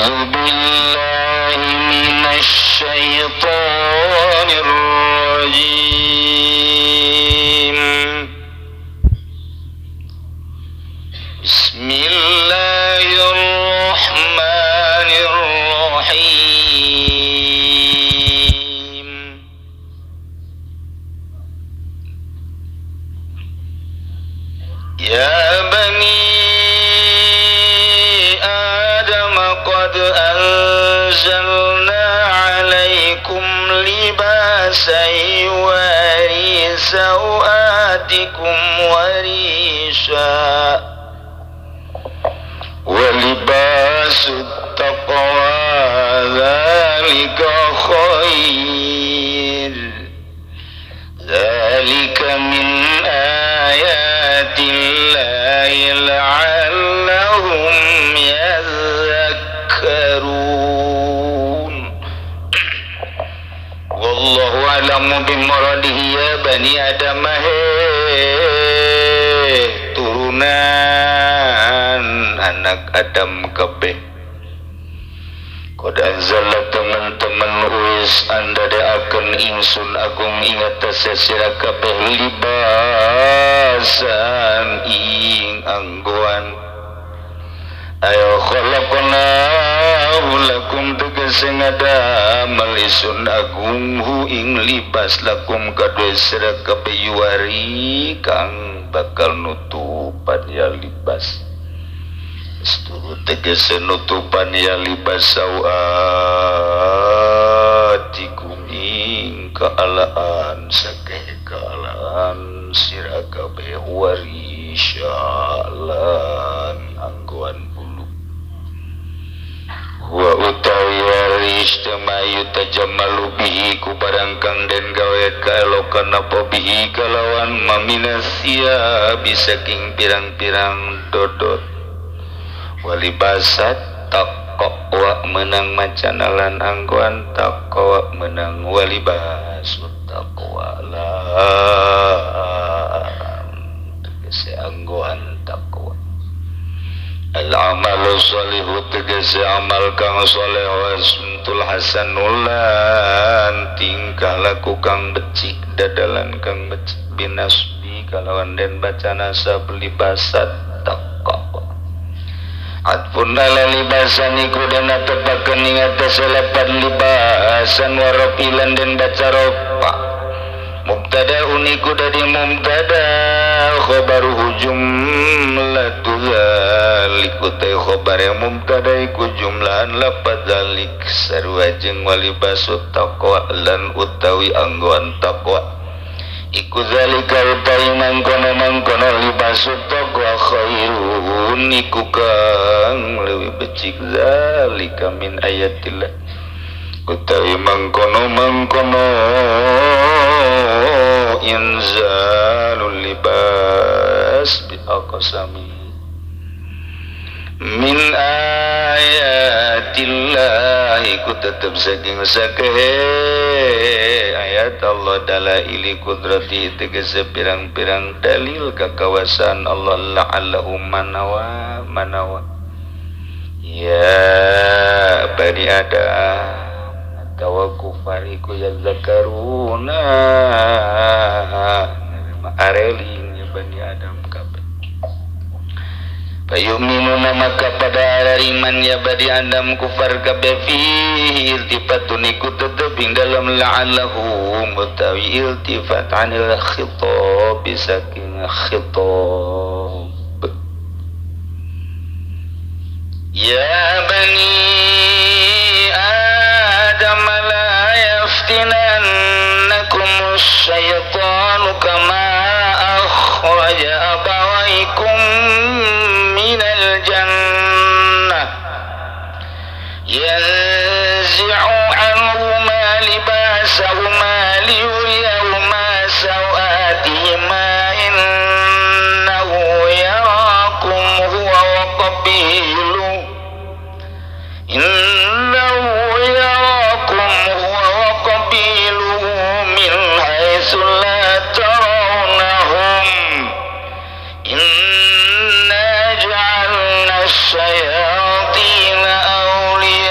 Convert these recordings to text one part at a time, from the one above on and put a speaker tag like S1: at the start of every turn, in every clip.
S1: أعوذ بالله من الشيطان الرجيم. بسم الله الرحمن الرحيم. يا بني آدم قد أنزلنا عليكم لباسا يواري سوآتكم وريشا ولباس التقوى ذلك خير، ذلك من آيات الله لعلهم يذكرون. والله أعلم بمراده. يا بني آدم he turunan anak Adam kabeh, qad anzalna teman-teman wis andadekaken ingsun agung ing atase sira kabeh libasan ing anggoan, ayo khalaqnahu lakum tegese ngadamel isun agung hu ing libas lakum kadue sira kabeh yuwari kang bakal nutupan ya libas. Asturu tegese nutupan ya libas sawatikum ing kaalaan sakeh kaalaan sira kabeh warisyalan anggoan bulu wa utawi waris tamayu tajammalu bihi ku barang kang den gawe kaelokan apa bihi kalawan maminasia saking pirang-pirang dodot. Walibasat taqwa menang macana lan anggoan taqwa menang walibasut taqwa lan tegese anggoan taqwa. Al amalu sholihu tegese amal kang soleh wasuntul hasanulan tingkah laku kang becik dadalan kang becik binasbi kalawan den baca nasab libasat taqwa. Atfun ala libasan iku den atepaken ing atase lapan libasan warofilan den baca rofa. Mubtada uniku dadi mubtada khobaruhu jumlatu dzalik utai khobar yang mubtada iku jumlahan lafaz dzalik sarua jeung walibasu taqwa lan utawi anggoan taqwa iku zalika utawi mangkono-mangkono libasu taqwa khairun iku kang leuwih becik zalika min ayatillah utawi mangkono-mangkono inzalul libas bi aqsami min ayatillah iku tetep saking sakehe ayat Allah dalaili kudrati tegese pirang-pirang dalil kakawasan Allah la'allahum manawa manawa. Ya bani Adam atawa kufariku yazakaruna areling ya bani Adam kabeh. Fayu'minuna maka pada iman ya bani Adam kufar kabeh fihi iltifatun iku tetep ing dalam la'allahum utawi iltifat anil khitab saking khitab. Ya bani Adam la yaftinannakum asyaitanu kama akhraja abawaykum minal jannah yanzi'u anhuma libasahuma liyuriyahuma sawatihima innahu yarakum huwa wa qabiluhu innahu yarakum huwa wa qabiluhu min haitsu la tarawnahum inna ja'alna asyayatina awliya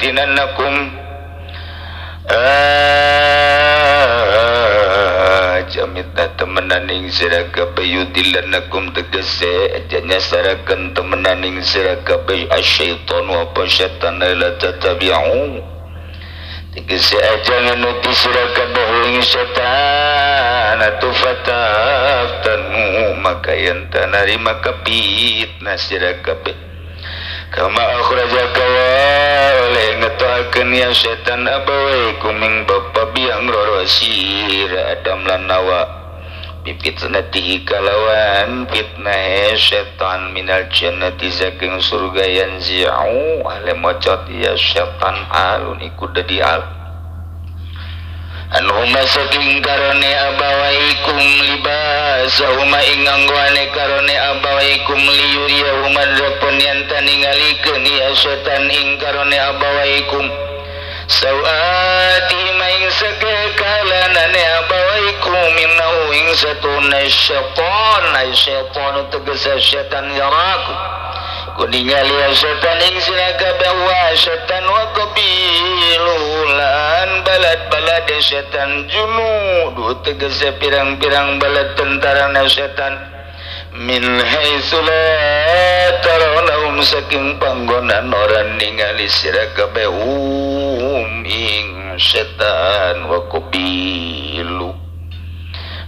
S1: laftinannakum jamitna temenan ing sira kabeh yudillanakum tegese nyasarakeun temenan ing sira kabeh asyaitanu apa setan la tatabi'u tegese aja nganuti sira kabeh ing setan atuh fataftanu maka yen tanarima kapitna sira kabeh kama akhrajaka oleh ngetoakeun ya setan abawaikum ing bapa biang roro sira Adam lan Hawa bifitnatihi kalawan fitnah setan minal jannati saking surga yanzi'u ale mocot ya setan alun iku dadi al anhuma saking karone abawaikum libasahuma ing nganggoane karone abawaikum liyuriyahuma dapun yen taningalikeun ya setan ing karone abawaikum sawati ing sakekalanane abawaikum minau ing satuna syaitan ay syaitan tegese setan yaraku kuningali setan ing sira kabeh wa setan wa qabilulan balad-balad setan junud tegese pirang-pirang balad tentara setan min haitsu la tarawnahum saking panggonan ora ningali sira kabeh hum ing setan wa qabilu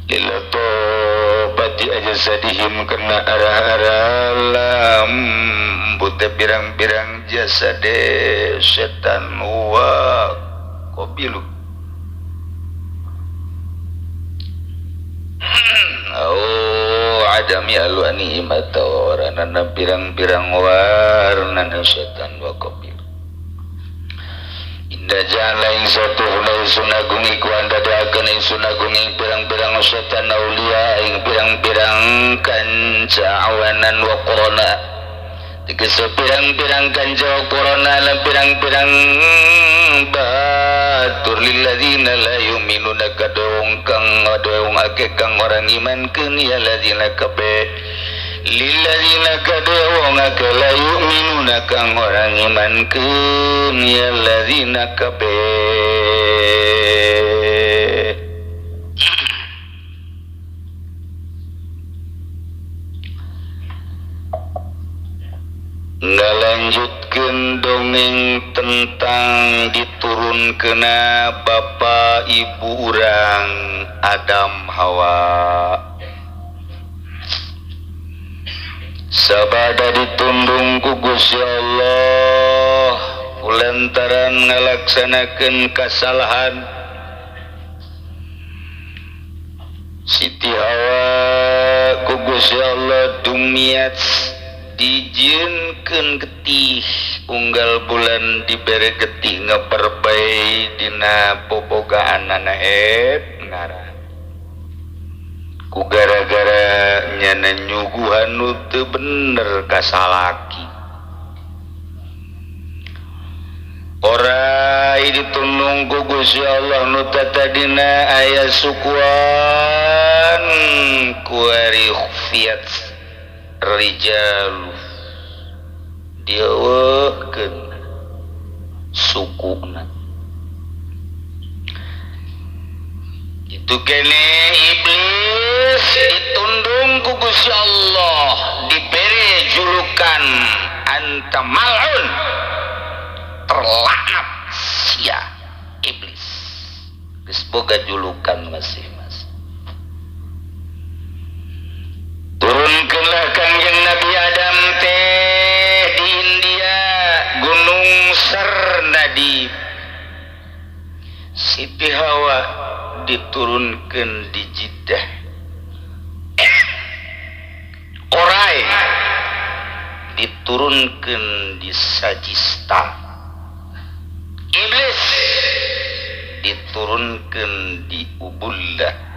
S1: lilatobati ajsadihim kena arah-arah lambute pirang-pirang jasade setan wa qabilu oh adami alwanihim atau oranana pirang-pirang warnana setan wa qabilu Inda ja'ala ing satuhuna ingsun agung iku andadakaken ingsun agung ing pirang-pirang setan aulia ing pirang-pirang kanca awanan wa qurana tegese pirang-pirang kanca wa qurana lan pirang-pirang batur lilladzina la yu'minuna kadung kang adung akeh kang ora ngimankeun ya ladzina kabeh lilladzina kadung akeh la yu'minuna kang ora ngimankeun ya ladzina kabeh. Ngalanjutkeun dongeng tentang diturunkeuna bapa ibu urang Adam Hawa. Sabada ditundung ku Gusti Allah kulantaran ngalaksanakeun kasalahan Siti Hawa ku Gusti Allah dumiat dijieunkeun getih unggal bulan dibere getih ngaperbae dina bobogaanana ngarah ku gara-gara nyana nyuguhan nu teu bener ka salaki orai ditundung ku Gusti Allah nu tatadina aya sukuan kuari fiat rijalu dieuweuhkeun sukuna itu kene iblis ditundung ku Gusti Allah diberi julukan anta mal'un terlaknat sia iblis geus boga julukan masing-masing. Turunkeunlah Kangjeng Nabi Adam teh di India Gunung Sarnadi Siti Hawa diturunkeun di Jeddah Orai diturunkeun di Sajistan Iblis diturunkeun di Ubullah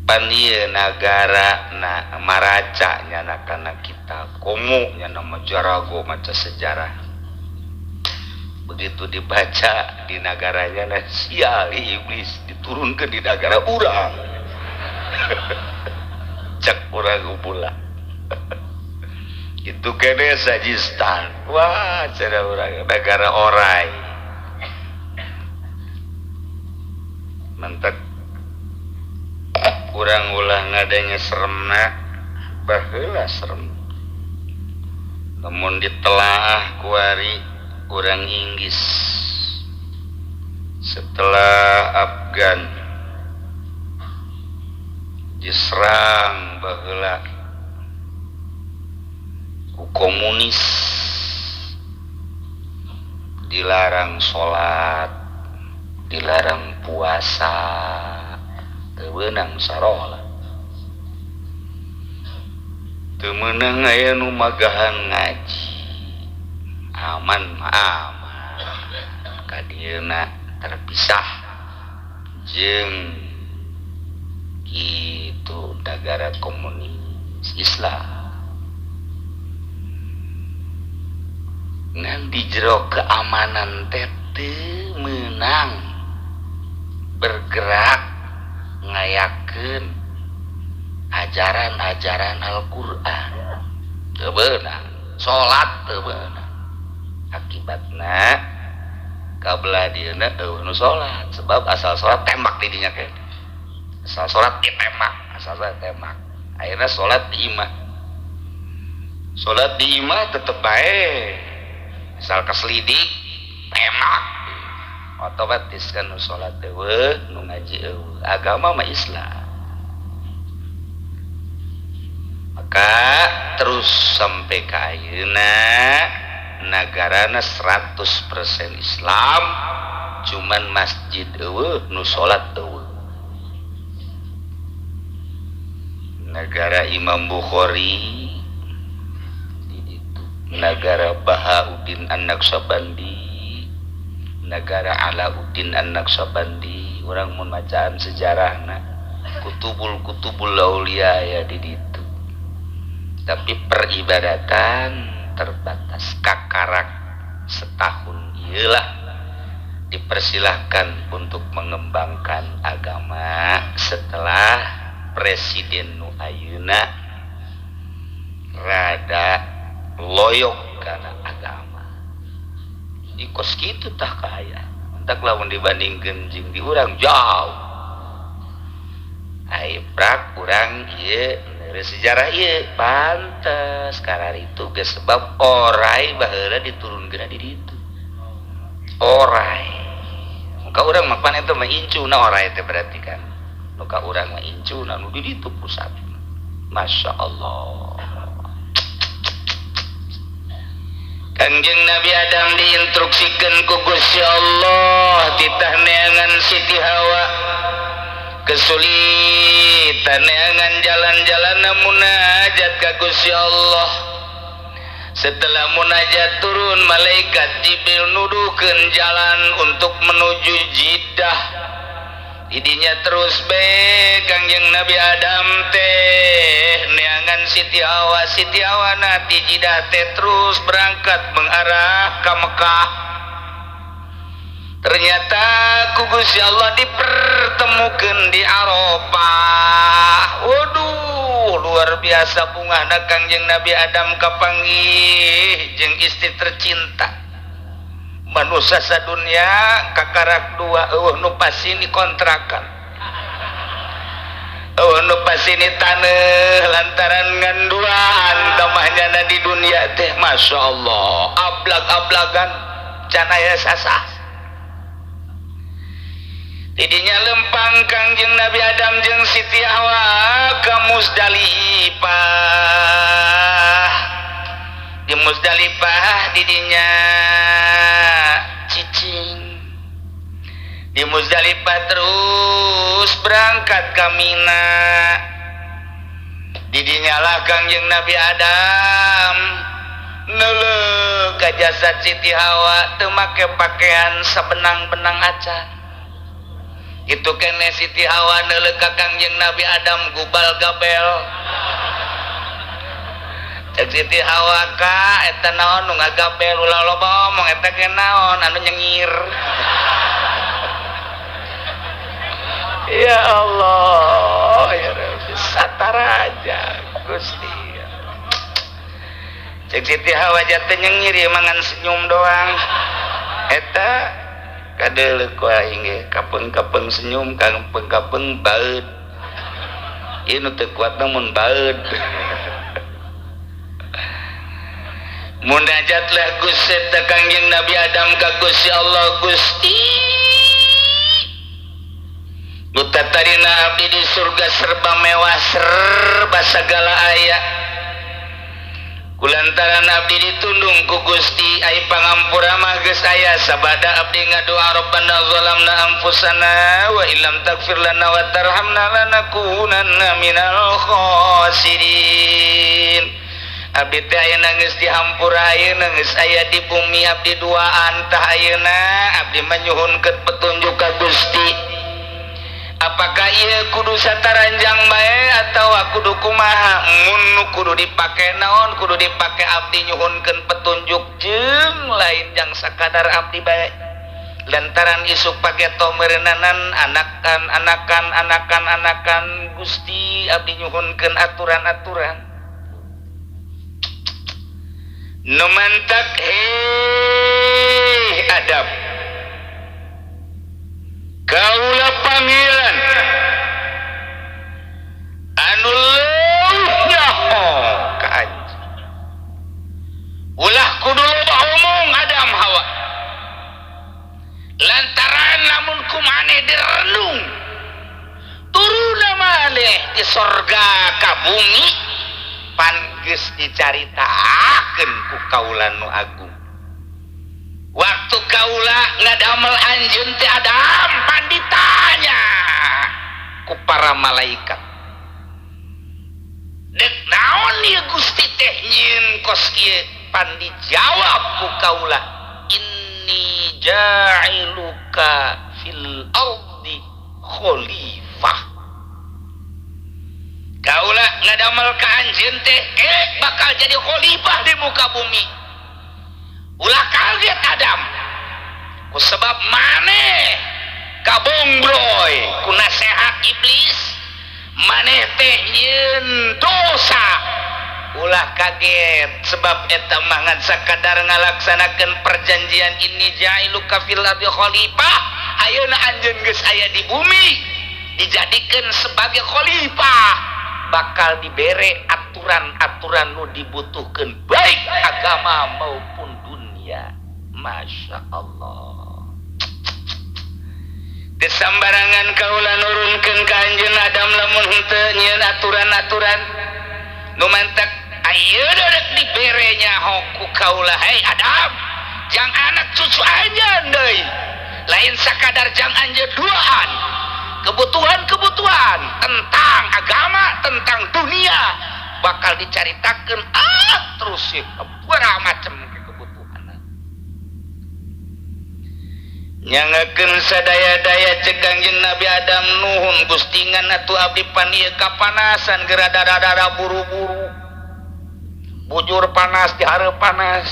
S1: pan ieu nagara na maraca nyana kana kitab komo nyana mah jarago maca sejarah begitu dibaca di nagaranya na sial iblis diturunkeun di nagara urang cek urang Ubullah Itu kene Sajistan. Wah, cara urang negara orai. Mentek urang ulah ngadenge seremna, baheula serem. Lamun ditelaah kuari urang Inggris setelah Afgan diserang baheula ku komunis, dilarang salat, dilarang puasa, teu meunang sarolat, teu meunang aya nu magahan ngaji, aman mah aman, ka dieuna terpisah jeung kitu negara komunis Islam. Ngan di jero keamanan teh teu meunang bergerak ngayakeun ajaran-ajaran Al-Qur'an. Teu beunang, salat teu beunang. Akibatna kabelah dieuna eueuh nu salat, sebab asal salat tembak di dinya ke. Asal salat ditembak, asal salat tembak. Akhirna salat di imah. Salat di imah tetep bae. Asal keselidik tembak. Otomatis kan nu salat eueuh, nu ngaji eueuh. Agama mah Islam. Maka terus sampai ka ayeuna nagarana 100% Islam, cuman masjid eueuh, nu salat eueuh. Negara Imam Bukhari, negara Bahauddin An-Naqsyabandi, negara Alauddin An-Naqsyabandi, urang mun macaan sejarahna kutubul-kutubul aulia ya di ditu. Tapi peribadatan terbatas, kakarak setahun ieulah dipersilahkan untuk mengembangkan agama setelah presiden nu ayeuna rada loyok karena agama. Ikos kitu tah kaya. Entak lamun dibandingkeun jeung di urang jauh. Ai prak urang ieu dari sejarah ieu pantes kararitu geus sebab orai baheula diturunkeun di ditu. Orai. Muka urang mah pan eta mah incuna orai teh berarti kan. Muka urang mah incuna nu di ditu pusat. Masya Allah. Kangjeng Nabi Adam diinstruksikan ku Gusti Allah titah neangan Siti Hawa, kesulitan neangan jalan-jalan munajat ka Gusti Allah. Setelah munajat turun malaikat Jibril nuduhkeun jalan untuk menuju Jeddah. Idinya terus be Kangjeng Nabi Adam teh neangan Siti Hawa, Siti Hawa na ti Jeddah teh terus berangkat mengarah ke Mekah. Ternyata ku Gusti Allah dipertemukan di Arafah. Waduh, luar biasa bungahna Kangjeng Nabi Adam kapanggih jeung istri tercinta. Manusia sadunia kakarak dua eueuh nu pasini kontrakan, eueuh nu pasini taneuh lantaran nganduaan tamahnyana di dunia teh. Masya Allah, ablag-ablagan can aya sasah. Tidinya lempang Kangjeng Nabi Adam jeung Siti Hawa ka Muzdalifah. Di Muzdalifah didinya cicing. Di Muzdalifah terus berangkat ke Mina. Didinya lah Kangjeng Nabi Adam neuleuh ka jasad Siti Hawa teu make pakaian sabenang-benang acan. Itu kene Siti Hawa neuleuh ka Kangjeng Nabi Adam gubal gabel. Cek Siti Hawa ka eta naon nu ngagabel, ulah loba omong eta ge naon anu nyengir. Ya Allah, ya Rabbi, satara aja Gusti. Cek Siti Hawa teh nyengir ieu mangan senyum doang. Eta kadeuleuh ku aing ge kapeung-kapeung senyum, kapeung-kapeung baeud. Ieu nu teu kuat mun baeud. Munajatlah Gusti Kangjeng Nabi Adam ka Gusti Allah, Gusti nu tatarina abdi di surga serba mewah serba sagala aya, kulantaran abdi ditundung ku Gusti ai pangampura mah geus aya, sabada abdi ngadoa Rabbana zalamna anfusana wa illam taghfir lana wa tarhamna lanakunanna minal khasirin. Abdi teh ayeuna geus dihampura, ayeuna geus aya di bumi, abdi duaan tah ayeuna abdi manyuhunkeun petunjuk ka Gusti. Apakah ieu kudu sataranjang bae atawa kudu kumaha? Mun nu kudu dipake naon, kudu dipake abdi nyuhunkeun petunjuk jeung lain jang sakadar abdi bae. Lantaran isuk pageto meureunnanan anakan anakan anakan anakan Gusti abdi nyuhunkeun aturan-aturan. Nu mantak heh Adam, kaula panggilan anu leuwih nyaho ka anjeun, ulah kudu loba omong Adam Hawa, lantaran lamun ku maneh direnung turuna maneh di sorga ka bumi pan geus dicaritakeun ku kaula nu agung. Waktu kaula ngadamel anjeun teh Adam pan ditanya ku para malaikat, dek naon ieu Gusti teh nyieun kos kieu? Pan dijawab ku kaula, inni ja'iluka fil ardi khalifah. Kaula ngadamel ka anjeun teh bakal jadi khalifah di muka bumi. Ulah kaget Adam, ku sebab maneh kabongbroy ku nasehat iblis, maneh teh nyieun dosa. Ulah kaget sebab eta mah ngan sakadar ngalaksanakeun perjanjian inni ja'iluka fil ardi khalifah. Ayeuna anjeun geus aya di bumi dijadikeun sebagai khalifah, bakal dibere aturan-aturan nu dibutuhkeun baik agama maupun dunia. Masya Allah. Desambarangan kaula nurunkeun ka anjeun Adam lamun henteu nyieun aturan-aturan nu mantak ayeuna rek dibere nyaho ku kaula. Hei Adam, jang anak cucu anjeun deui, lain sakadar jang anjeun duaan, kebutuhan-kebutuhan tentang agama, tentang dunia bakal dicaritakeun terus sih beberapa macam kebutuhan. Nyangakeun sadaya-daya cek Kangjeng Nabi Adam, nuhun Gusti ngan atuh abdi pan ieu kapanasan geura dara-dara buru-buru, bujur panas dihareup panas.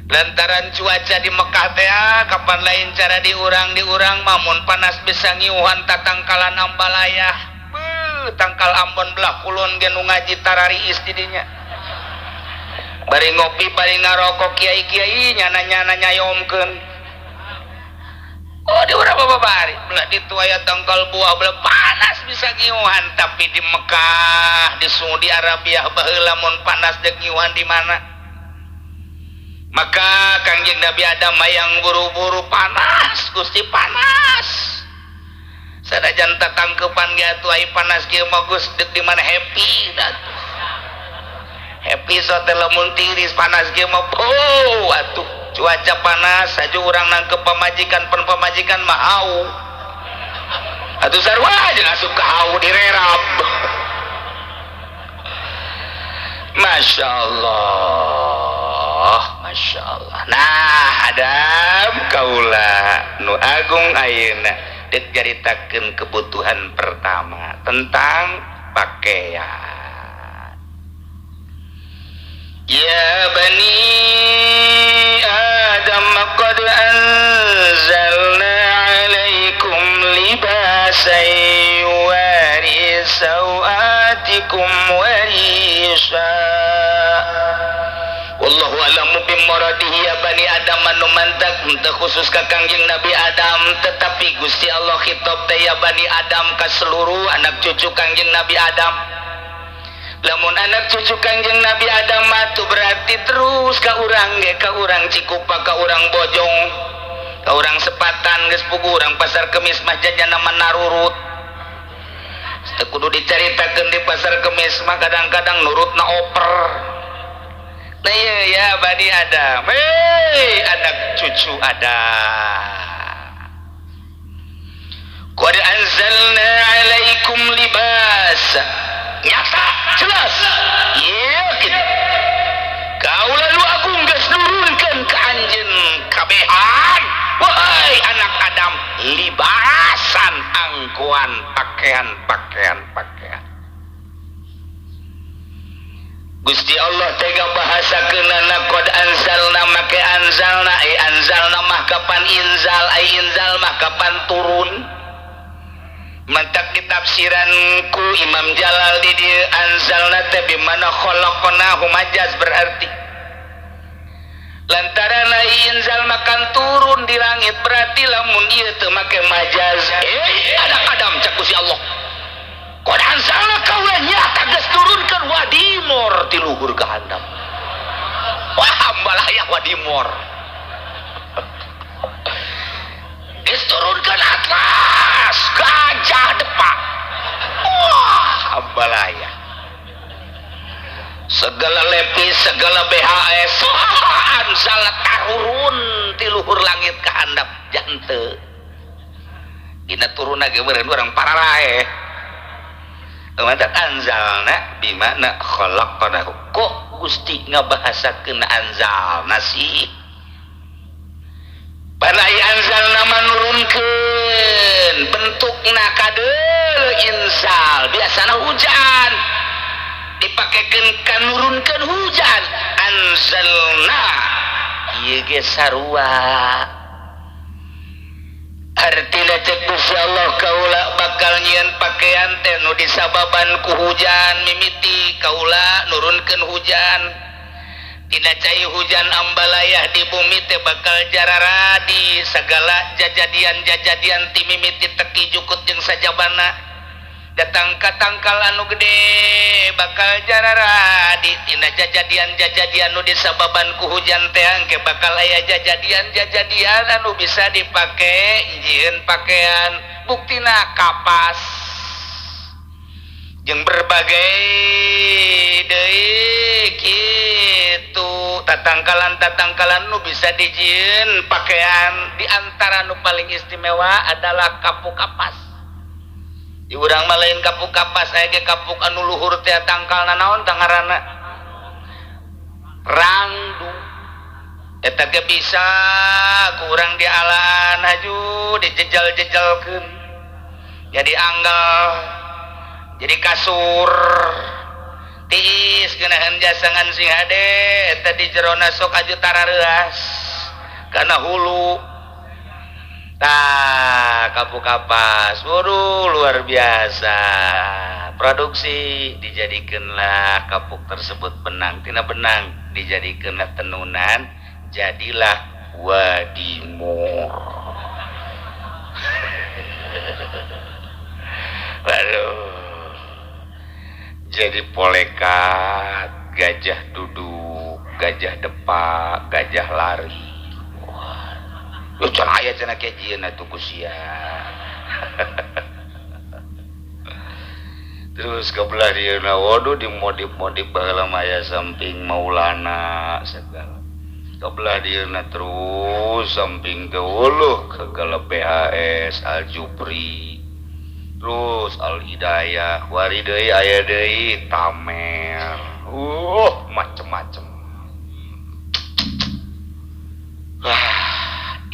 S1: Lantaran cuaca di Mekah teh kapan lain cara diurang-diurang mamun panas bisa ngiuhan tatangkalan ambalayah. Beuh, tangkal Ambon belah kulon ge nu ngaji tarariis di dinya. Bari ngopi bari ngarokok kiai-kiai nyana-nyana nyayomkeun. Oh di urang babari belah ditu aya tangkal buah belah panas bisa ngiuhan, tapi di Mekah di Saudi Arabia baheula mun panas deuk ngiuhan di mana? Maka Kangjeng Nabi Adam hayang buru-buru panas Gusti panas. Sanajan tatangkepan ge atuh ai panas kieu mah geus deuk di mana happy atuh. Happy so teh lamun tiris panas kieu mah oh atuh cuaca panas saja urang nangkep pamajikan pan pamajikan mah hau. Atuh sarua aja asup ka hau direrap. Masya Allah, Masya Allah. Nah Adam kaula nu agung ayeuna deuk caritakeun kebutuhan pertama tentang pakaian. Ya bani Adam qad anzalna alaikum libasan yuwari sawatikum wa risha. iradihi ya Bani Adam anu mantak henteu khusus ka Kangjeng Nabi Adam, tetapi Gusti Allah khitab teh ya Bani Adam ka seluruh anak cucu Kangjeng Nabi Adam. Lamun anak cucu Kangjeng Nabi Adam mah tuh berarti terus ka urang ge, ka urang Cikupa, ka urang Bojong, ka urang Sepatan geus puguh urang Pasar Kemis mah jajana mah narurut. Teu kudu dicaritakeun di Pasar Kemis mah kadang-kadang nurutna oper. Nah iya ya Bani Adam, hei anak cucu Adam. Qad anzalna alaikum libas. Nyata jelas yakin kaula nu agung geus nurunkeun ka anjeun kabehan wahai anak Adam libasan angkuan pakaian pakaian pakaian. Gusti Allah tega bahasakeunana qad anzalna make anzalna ai anzalna mah kapan inzal ai inzal mah kapan turun. Mantak ditafsiran ku Imam Jalal di dieu anzalna teh bimana khalaqnahu majaz berarti lantaran ai inzal makan turun di langit berarti lamun ieu teu make majaz anak Adam cak Gusti Allah qad anzalna kaula nyata geus turunkeun wadimor ti luhur ka handap. Wah ambalaya wadimor geus turunkeun atlas gajah depak. Wah ambalaya segala lepis segala BHS anzal tarurun ti luhur langit ka handap jante dina turunna ge meureun urang pararae. Mantap anzalna bimana khalaqnahu. Kok Gusti ngabahasakeun anzalna sih? Panai anzalna manurunkeun bentukna kadeul inzal biasana hujan dipakekeun ka nurunkeun hujan anzalna ieu ge sarua. Artina cek Gusti Allah kaula bakal nyieun pakaian teh nu disababan ku hujan mimiti kaula nurunkeun hujan tina cai hujan ambalayah di bumi teh bakal jararadi sagala jajadian-jajadian ti mimiti teki jukut jeung sajabana datang ka tangkal anu gede bakal jararadi tina jajadian-jajadian nu disababan ku hujan teh angke bakal aya jajadian-jajadian anu bisa dipake jieun pakaian buktina kapas jeung berbagai deui kitu tatangkalan-tatangkalan nu bisa dijieun pakaian di antara nu paling istimewa adalah kapuk kapas. Di urang mah lain kapuk kapas aya ge kapuk anu luhur teh tangkalna naon tangaranna rangdu eta ge bisa ku urang dialaan haju dijejel-jejelkeun jadi anggal jadi kasur tiis geunaheun jasangan sing hade eta di jerona sok aju tarareuas kana hulu. Tah kapuk kapas waduh luar biasa produksi dijadikanlah kapuk tersebut benang tina benang dijadikanlah tenunan jadilah wadimor. Waduh jadi polekat gajah duduk gajah depak gajah lari. Wah can aya cenah kieu jieun atuh ku sia. Terus ke belah dieuna waduh dimodif-modif baheula mah aya samping Maulana segala. Ke belah dieuna terus samping ke wuluh segala PHS Al Jupri. Terus Al Hidayah, wari deui aya deui Tamer. Macem-macem. Wah,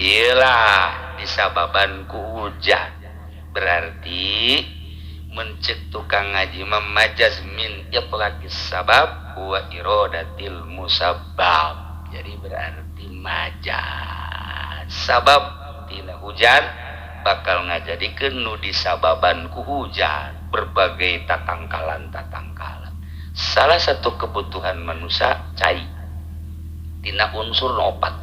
S1: iyalah disababan ku hujan. Berarti mencek tukang ngaji memajaz min itlaqis sabab wa iradatil musabbab. Jadi berarti majaz sabab tina hujan bakal ngajadikeun nu disababan ku hujan berbagai tatangkalan-tatangkalan. Salah satu kebutuhan manusia cai. Tina unsur opat.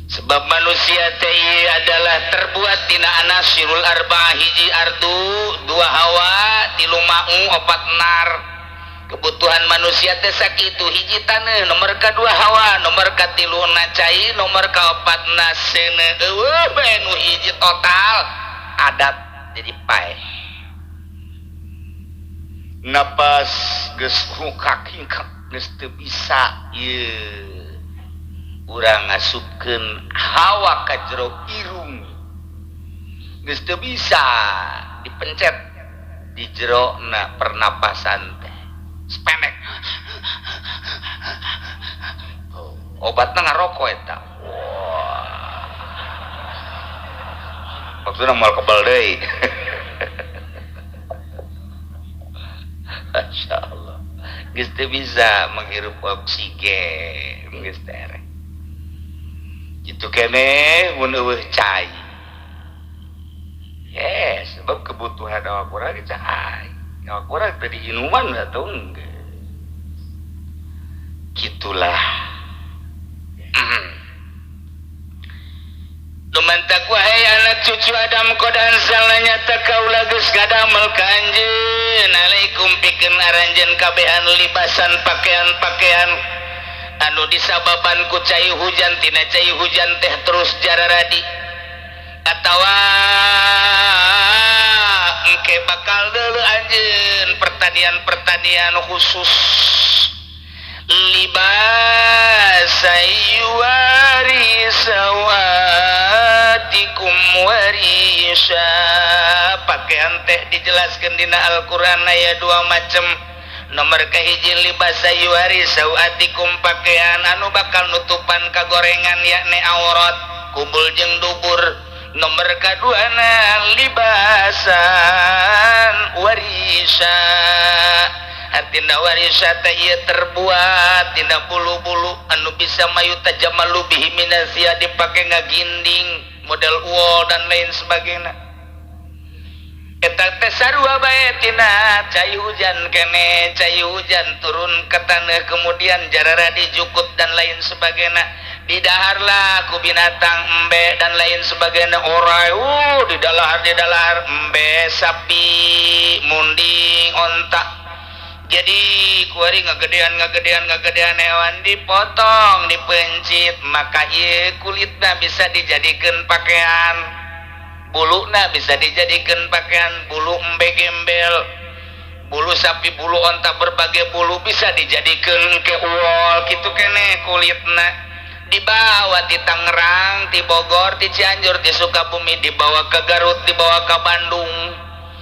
S1: Sebab manusia teh adalah terbuat tina anasirul arba'ah, hiji ardu, dua hawa, tilu ma'u, opat nar. Kebutuhan manusia teh sakitu, hiji taneuh, nomor kadua hawa, nomor katilu na cai, nomor kaopatna seuneu. Eueuh bae nu hiji total adat jadi paeh. Napas geus hukak-hingkak geus teu bisa ieu. Urang ngasupkeun hawa ka jero irung. Geus teu bisa dipencet di jero na pernapasan teh. Sependek. Oh, obatna ngarokok eta. Wah. Maksudna moal kebal deui. Masya Allah. Geus teu bisa menghirup oksigen geus teh. Kitu keneh mun eueuh cai. Yes, sebab kebutuhan awak urang cai. Awak urang teh diinuman atuh enggeus. Gitulah. Lumantak wahai anak cucu Adam kodan salahnya tak kaula geus ngadamel ka anjeun alaikum pikeun aranjeun kabehan libasan pakaian-pakaian anu disababan ku cai hujan tina cai hujan teh terus jararadi atawa engke bakal deuleu anjeun pertanian-pertanian khusus libasa yuwari sawatikum warisha. Pakaian teh dijelaskan dina Al-Qur'an aya dua macam. Nomor kahiji libasa yuwari sawatikum pakaian anu bakal nutupan kagorengan yakni aurat kubul jeung dubur. Nomor kaduana libasan warisha. Artina warisa teh ieu terbuat tina bulu-bulu anu bisa mayu tajamalu bihi minasia dipake ngaginding model wol dan lain sebagainya. Eta teh sarua bae tina cai hujan kene, cai hujan turun ke tanah kemudian jarara dijukut dan lain sebagainya. Didaharlah ku binatang embe dan lain sebagainya orai, didalahar embe, sapi, munding, onta. Jadi kuari ngagedean hewan dipotong, dipencit, maka ieu kulitna bisa dijadikan pakaian, buluna bisa dijadikan pakaian, bulu embe gembel, bulu sapi, bulu onta, berbagai bulu bisa dijadikan ke wol kitu keneh kulitna. Dibawa di Tangerang, di Bogor, di Cianjur, di Sukabumi, dibawa ke Garut, dibawa ke Bandung.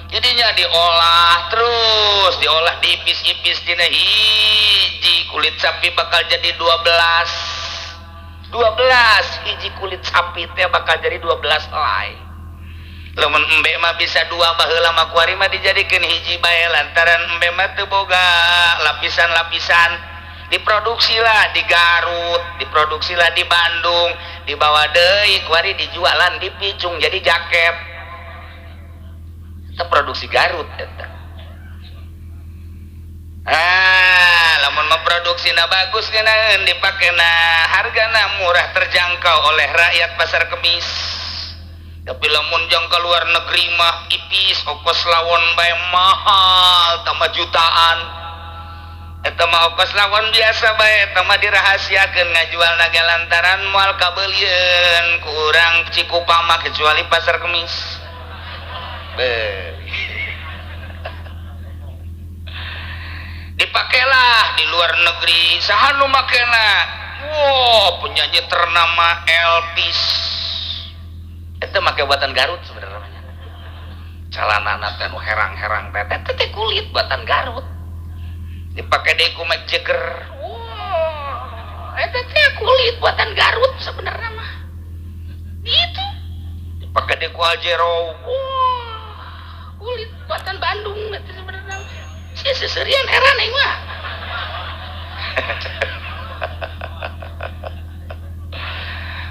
S1: Jadinya diolah terus, diolah diipis-ipis dina hiji kulit sapi bakal jadi 12. 12 hiji kulit sapi teh bakal jadi 12 helai. Lamun embe mah bisa dua baheula mah kuari mah dijadikeun hiji bae lantaran embe mah teu boga lapisan-lapisan. Diproduksilah di Garut, diproduksilah di Bandung, dibawa deui kuari dijualan dipicung jadi jaket. Eta produksi Garut eta. Ah, lamun mah produksina bagus ngeunaheun dipakena hargana murah terjangkau oleh rakyat pasar kemis. Tapi lamun jang ka luar negeri mah ipis ongkos lawon bae mahal tambah jutaan. Eta mah ongkos lawon biasa bae eta mah dirahasiakeun ngajualna ge lantaran moal kabeulieun ku urang Cikupa mah kecuali pasar kemis. Dipakailah di luar negeri saha nu makena. Wow, penyanyi ternama Elvis eta make buatan Garut sebenarnya. Calanana teh nu herang-herang teh teh kulit buatan Garut. Dipake deui ku Mick Jagger. Wow, eta teh kulit buatan Garut sebenarnya mah. Itu dipake deui ku Aljero. Wow, kulit buatan Bandung eta sebenarnya. Sia seserian heran aing mah.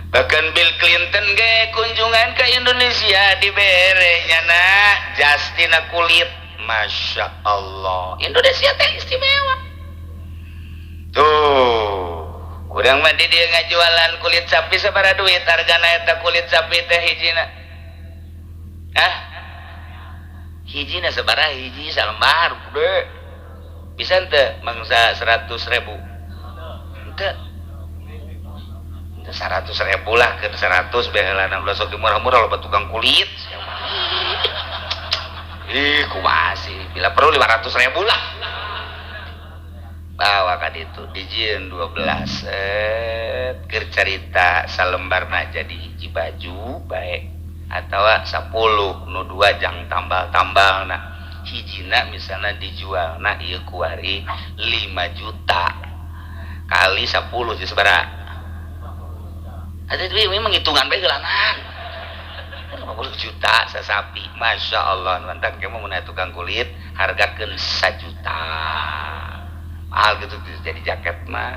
S1: Bahkan Bill Clinton ge kunjungan ke Indonesia dibere nyana jas tina kulit. Masya Allah, Indonesia teh istimewa. Tuh, Urang mah di dieu ngajualan kulit sapi sabaraha duit hargana eta kulit sapi teh hijina? Hah? Hijina sabaraha hiji salembar gede. Bisa henteu mangsa 100.000? Henteu. 100.000 lah ke 100 baheulana ulah sok murah-murah loba tukang kulit. Ih, kumaha sih? Bila perlu 500.000 lah. Bawa ka ditu dijieun 12 set keur carita salembarna jadi hiji baju bae atawa 10 nu 2 jang tambal-tambalna. Hijina misalna dijualna ieu kuari 5 juta kali 10 jadi sabaraha? Ada duit memang hitungan bae geulanan. 50 juta sasapi. Masya Allah, mantap kamu mun tukang kulit hargakeun 1 juta. Mahal gitu jadi jaket mah.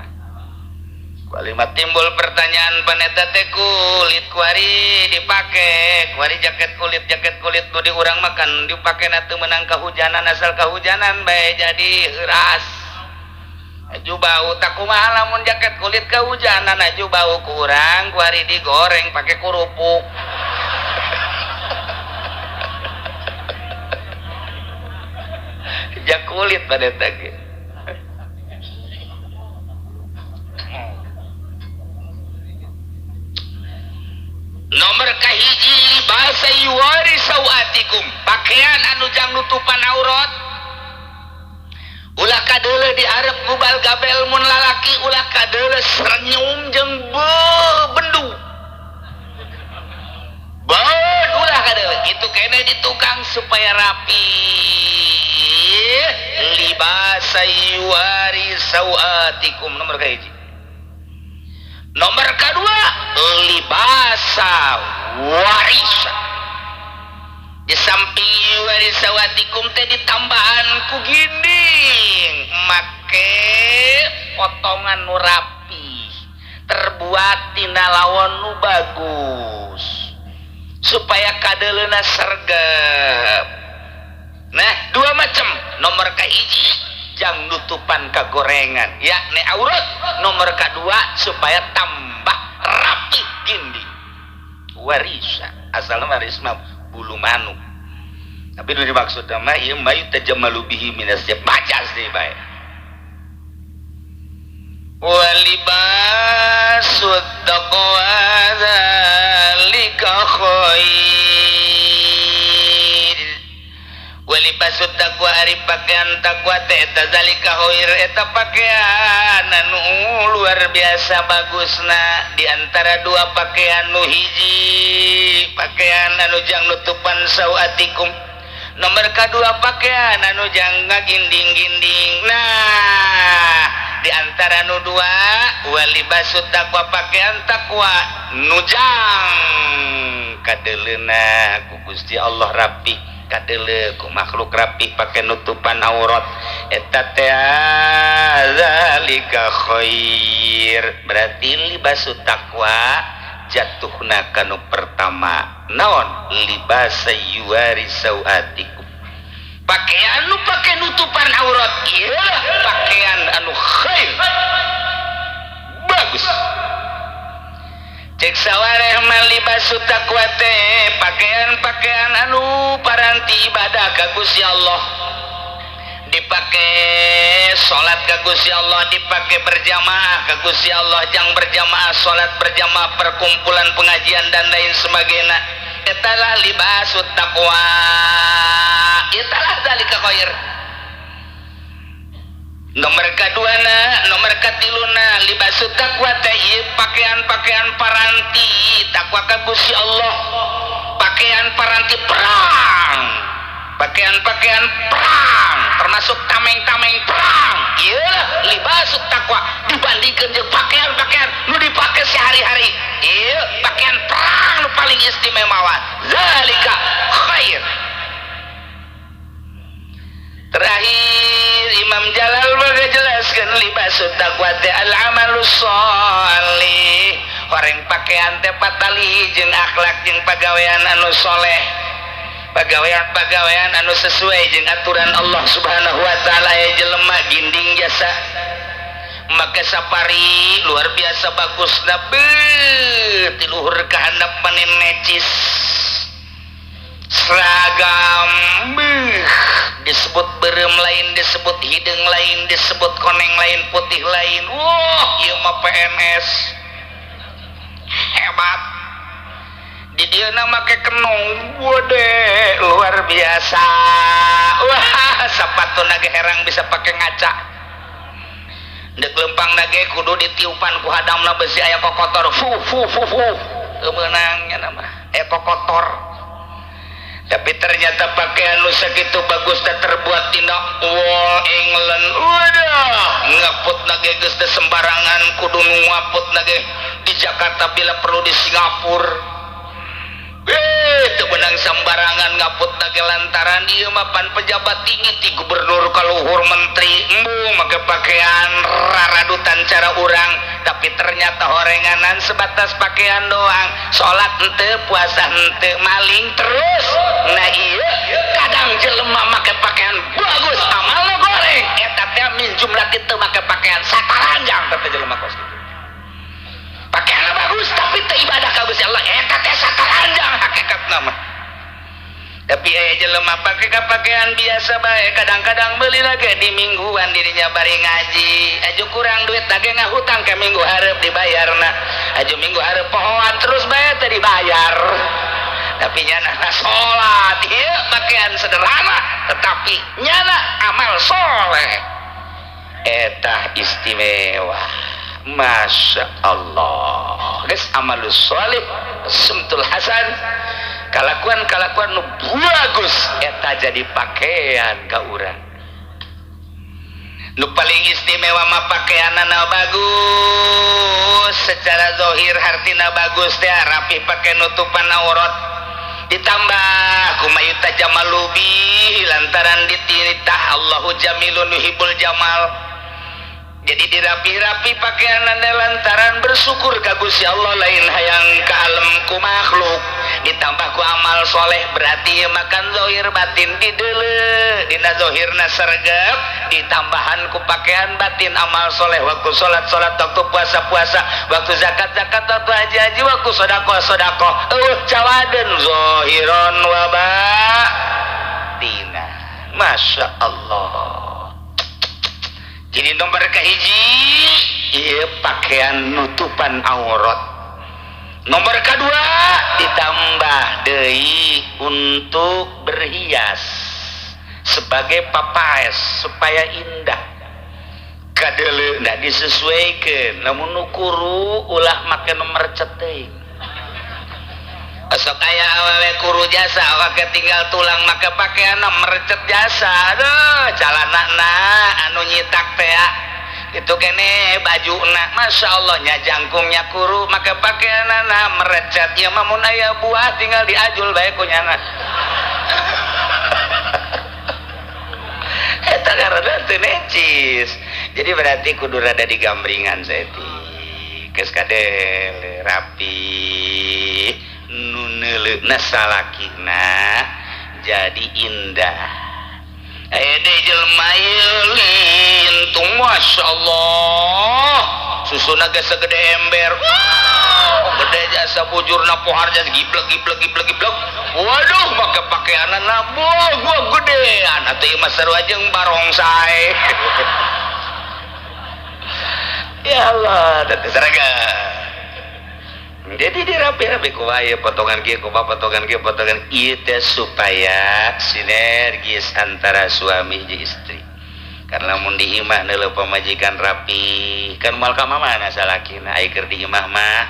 S1: Kualima timbul pertanyaan paneta teh kulit kuari dipake, kuari jaket kulit nu di urang makan dipake na teu meunang kahujanan asal kahujanan bae jadi heuras. Aju bau tak kumaha lamun jaket kulit kahujanan aju bau kurang kuari digoreng pakai kerupuk. Jak kulit pada teh. Nomor kahiji bahasa yuwari sawatikum, pakaian anu jang nutupan aurat. Ulah kadeuleuh dihareup gubal gabel mun lalaki ulah kadeuleuh senyum jeung bendu. Beuh ulah kadeuleuh kitu keneh di tukang supaya rapi. Libasa yuwari sawatikum nomor kahiji. Nomor kedua libasa warisa. Di samping warisawatikum teh ditambahan ku ginding make potongan nu rapi terbuat tina lawon nu bagus supaya kadeuleuna sergep. Nah, dua macam. Nomor kahiji jang nutupan kagorengan yakni aurat. Nomor kedua supaya tambah rapi ginding warisa. Asalna waris mah bulu manuk, tapi nu dimaksud mah ieu mah yutajammalu bihi minas baca sih bae. Walibasut taqwa zalika khair. Walibasut taqwa ari pakaian takwa teh eta zalika khair eta pakaian anu luar biasa bagusna di antara dua pakaian nu hiji pakaian anu jang nutupan sawatikum, nomor kadua pakaian anu jang ngaginding-ginding. Nah, di antara nu dua walibasut taqwa pakaian takwa nu jang kadeuleuna ku Gusti Allah rapi kadeuleuh ku makhluk rapi pake nutupan aurat eta teh zalika khair. Berarti libasu taqwa jatuhna kanu pertama naon libasa yuwari sawatikum, pakaian nu pake nutupan aurat ieu pakaian anu khair bagus. Cek sawareh mah libasu taqwa teh pakaian-pakaian anu paranti ibadah ka Gusti Allah, dipake salat ka Gusti Allah, dipake berjamaah ka Gusti Allah, jang berjamaah salat berjamaah perkumpulan pengajian dan lain sebagainya. Etalah libasu taqwa, etalah zalika khair. Nomor kaduana, nomor katiluna libasu taqwa teh ieu pakaian-pakaian paranti takwa ka Gusti Allah, pakaian paranti perang, pakaian-pakaian perang termasuk tameng-tameng perang. Ieu libasu taqwa dibandingkeun jeung pakaian-pakaian nu dipake sehari-hari. Ieu pakaian perang nu paling istimewa. Zalika khair. Terakhir Imam Jalal menjelaskan libasu taqwa teh al amalu sholih, horeng pakaian teh patali jeung akhlak jeung pagawean anu soleh, pagawean-pagawean anu sesuai jeung aturan Allah Subhanahu wa taala. Aya jelema ginding jasa Make safari luar biasa bagus beuh ti luhur ka handap mani necis seragam beuh disebut beureum lain, disebut hideung lain, disebut koneng lain, putih lain. Wah, ieu mah PNS hebat. Di dieu make kenong gede luar biasa. Wah, sepatu nage herang bisa pakai ngaca. Dek lempang nage kudu ditiupan ku hadamna besi aya kokotor, fu fu fu fu, teu meunang nya mah aya kokotor. Tapi ternyata pakaian nu sakitu bagus teh terbuat tina wool England. Waduh, ngaput nage geus teu sembarangan, kudu nu ngaput nage di Jakarta, bila perlu di Singapura. Teu meunang sembarangan ngaput nage lantaran ieu mah pan pejabat tinggi ti gubernur ka luhur menteri. Embung make pakaian raradutan cara urang, tapi ternyata horenganan sebatas pakaian doang, salat henteu, puasa henteu, maling terus. Nah, iya kadang jelema make pakaian bagus amalna goreng, eta teh min jumlah teu make pakaian sataranjang. Teh jelema kos kitu pakaian bagus tapi teu ibadah ka Gusti Allah, eta teh sataranjang hakikatna mah. Tapi aya jelema pake pakaian biasa bae, kadang-kadang beli lagi di mingguan dirinya bari ngaji, aju kurang duit lagi ngahutang ke minggu hareup dibayarna, aju minggu hareup pohoan terus bae teh dibayar. Tapi nyana salat, ieu pakaian sederhana tetapi nyana amal soleh, eta istimewa. Masya Allah, geus amalus soleh, sumtul hasan, kalakuan-kalakuan nu bagus eta jadi pakaian ka urang. Nu paling istimewa mah pakaianana bagus secara zohir, hartina bagus teh rapi, pakai nutupan aurat, ditambah kumayuta jamalubi lantaran dititah Allahu jamilun yuhibbul jamal. Jadi dirapi-rapi pakaian anda lantaran bersyukur ka Gusti Allah, lain hayang ka alam ku makhluk. Ditambah ku amal soleh, berarti makan zohir batin didele dina zohirna sergap, ditambahan ku pakaian batin amal soleh, waktu sholat sholat, waktu puasa puasa, waktu zakat zakat, waktu haji haji, waktu sodakoh sodakoh, cawaden zohiron wa batina. Masya Allah. Jadi nomor kahiji iya pakaian nutupan aurat, nomor kedua ditambah deui untuk berhias sebagai papaes supaya indah kadele. Nah, disesuaikan, namun nu kuru ulah make nomor ceting. Sok aya awewe kuru jasa make tinggal tulang, make pakaian merecet jasa. Aduh, calanana anu nyitak teh itu kene baju na, Masya Allah nya, jangkungnya kuru make pakaianana merecet ya, mamun aya buah tinggal diajul bae ku nyana. Eta karena teu necis. Jadi berarti kudu rada digambringan saeutik, geus kadel rapi nu neuleuhna salakina jadi indah. Aya deui jelema ieu lintung, Masya Allah, susuna ge segede ember. Wow, gede jasa bujurna pohar jasa giblek giblek giblek giblek. Waduh, make pakaianana gua gedean atuh ieu mah sarua jeung barongsai. Ya Allah, teh seragam. Jadi dirapi-rapi ku wae potongan kieu, kumaha potongan kieu, potongan ieu teh supaya sinergis antara suami jeung istri. Karena mun di imah neuleuh pamajikan rapi, kan moal ka mamana salakina ai keur di imah mah.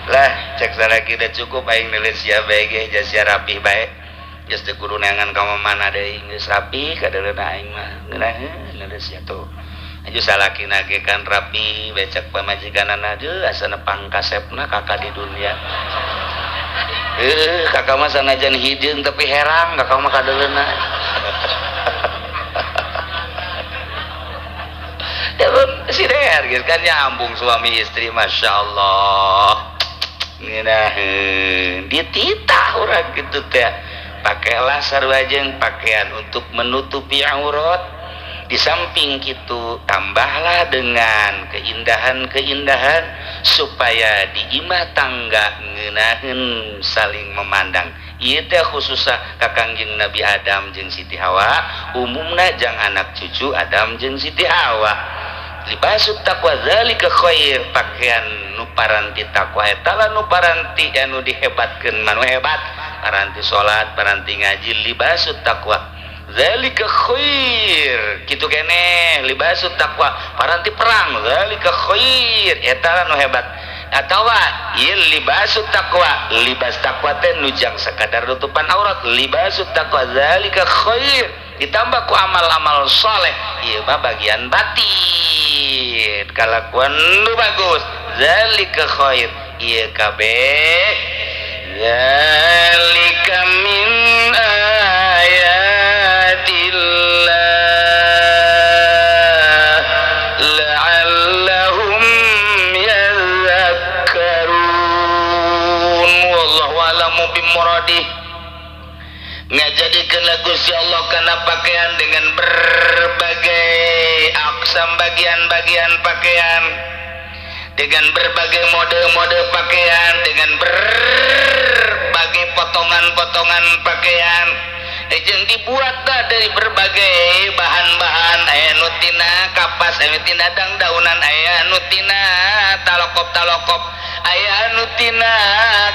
S1: Lah, cek salaki udah cukup aing neuleuh sia bae ge sia rapi bae. Geus teu kudu neangan ka mamana deui, geus rapi kadeuleuna aing mah. Ngeunaheun neuleuh sia tuh. Aju salakina ge kan rapi becek pamajikanana, aduh asana pangkasepna kakak di dunia. Kakak mah sanajan hideung tapi herang kakak mah kadeuleuna. Ya sinergis kan nyambung suami istri, Masya Allah. Ngeunaheun dititah urang kitu teh. Pakailah sarua jeung pakaian untuk menutupi aurat. Di samping itu tambahlah dengan keindahan-keindahan supaya di imah tangga ngeunaheun saling memandang. Ieu teh khususna ka Kangjeng Nabi Adam jeung Siti Hawa, umumna jang anak cucu Adam jeung Siti Hawa. Libasut taqwa zalika khair, pakaian nu paranti takwa eta lah nu paranti anu dihebatkeun, manu hebat paranti salat, paranti ngaji, libasut taqwa zalika khair. Kitu keneh libasut taqwa paranti perang, zalika khair, eta lah nu hebat. Atawa ieu libasut taqwa, libas taqwa teh nu jang sakadar nutupan aurat, libasut taqwa zalika khair ditambah ku amal-amal soleh, ieu mah bagian batin kalakuan nu bagus, zalika khair. Ieu kabeh zalika min ayatillah la'allahum yadhakkarun. Wallahu a'lamu bimuradih. Ngajadikeun Gusti Allah kana pakaian dengan berbagai aksam bagian-bagian pakaian, dengan berbagai mode-mode pakaian, dengan berbagai potongan-potongan pakaian jeung dibuat dah dari berbagai bahan-bahan, aya nu tina kapas, aya nu tina dangdaunan, aya nu tina talokop-talokop, aya nu tina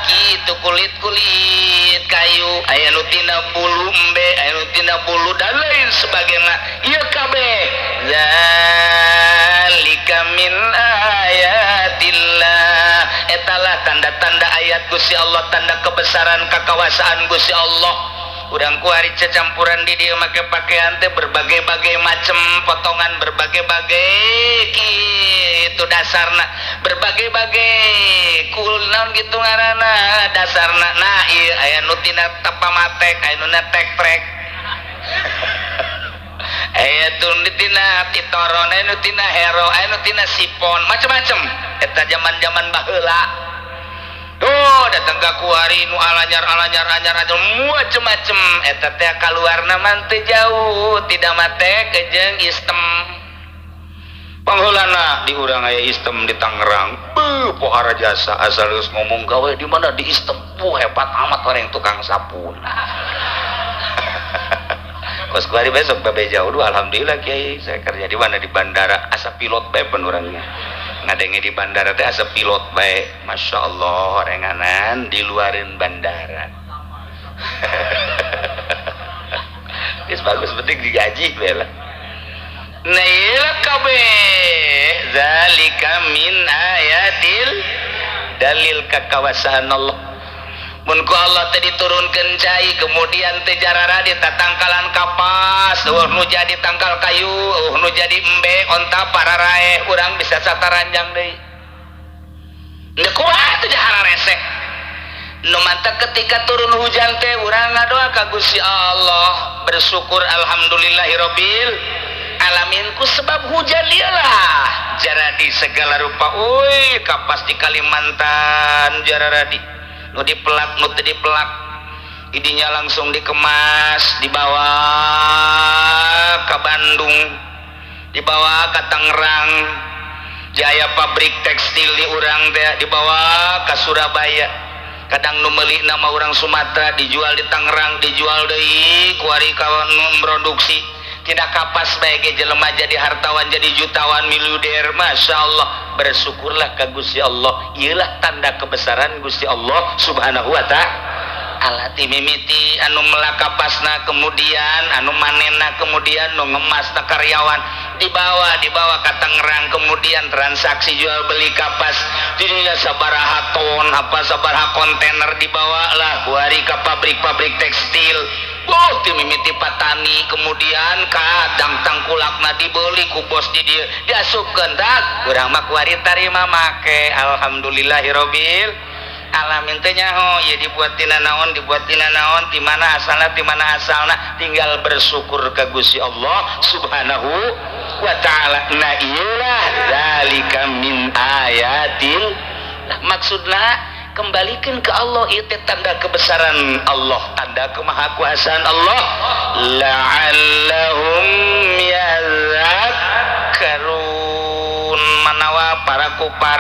S1: kitu kulit-kulit kayu, aya nu tina bulu embe, aya nu tina bulu dan lain sebagainya. Ieu kabeh zalika min ayatillah, etalah tanda-tanda ayat Gusti Allah, tanda kebesaran kekawasaan Gusti Allah. Urang kuari cecampuran di dieu make pakaian teh berbagai-bagai macam potongan, berbagai-bagai kitu dasarna, berbagai-bagai kul naon gitu ngaranna dasarna. Nah, ieu aya nu tina tapamatek, aya nu tek trek, aya tina titoron, aya nu tina hero, aya nu tina sipon, macam-macam. Eta zaman-zaman baheula tuh datang ka kuari nu alanyar alanyar anyar anyar macem-macem. Eta teh kaluarna mah teu jauh tidak mate jeung istem. Pangheulana di urang aya istem di Tangerang. Beuh, pohara jasa, asal geus ngomong gawe di mana, di istem. Puh, hebat amat orang tukang sapu. Kos kuari besok babe jauh. Duh, alhamdulillah kiai, saya kerja di mana, di bandara. Asa pilot bae pun orangnya ngadenge di bandara teh, asa pilot bae. Masya Allah, renganan di luarin bandara. Geus bagus, penting digaji bela. Nah, ieu kabeh zalika min ayatil, dalil kakawasaan Allah. Mun ku Allah teh diturunkeun cai, kemudian teh jarara di tatangkalan kapas, eueuh nu jadi tangkal kayu, eueuh nu jadi embe, onta pararaeh, urang bisa sataranjang deui. Teu kuat teh jahara rese. Nu mantak ketika turun hujan teh urang ngadoa ka Gusti Allah, bersyukur alhamdulillahirabbil alamin ku sebab hujan iyalah jaradi segala rupa. Uy, kapas di Kalimantan jaradi, nu dipelak, nu teu dipelak, idinya langsung dikemas, dibawa ke Bandung, dibawa ke Tangerang. Jaya pabrik tekstil di urang teh dibawa ke Surabaya. Kadang nu meuli nama orang Sumatera, dijual di Tangerang, dijual deui kuari ka nu produksi. Tidak kapas bae ge jelema jadi hartawan, jadi jutawan, miliuder. Masya Allah, bersyukurlah ke Gusti Allah. Iyalah tanda kebesaran Gusti Allah Subhanahu wa Ta'ala. Mimiti anu melak kapasna, kemudian anu manena, kemudian nu ngemasna, karyawan dibawa dibawa ke Tangerang, kemudian transaksi jual beli kapas jadinya sabaraha ton, apa sabaraha kontainer, dibawa lah kuari ke pabrik-pabrik tekstil. Oh, mimiti patani, kemudian kadang tangkulakna dibeli ku bos di dieu, diasupkeun tak urang mah kuari tarima make. Alhamdulillahirabbil alamin. Teh nyaho ieu dibuat tina naon, dibuat tina naon, di mana asalna, di mana asalna, tinggal bersyukur ke Gusti Allah Subhanahu wa Ta'ala. Nah, iyalah zalika min ayatil. Nah, maksudna Kembalikan ke Allah, itu tanda kebesaran Allah, tanda kemahakuasaan Allah. La'allahum yadhakkarun. Manawa para kupar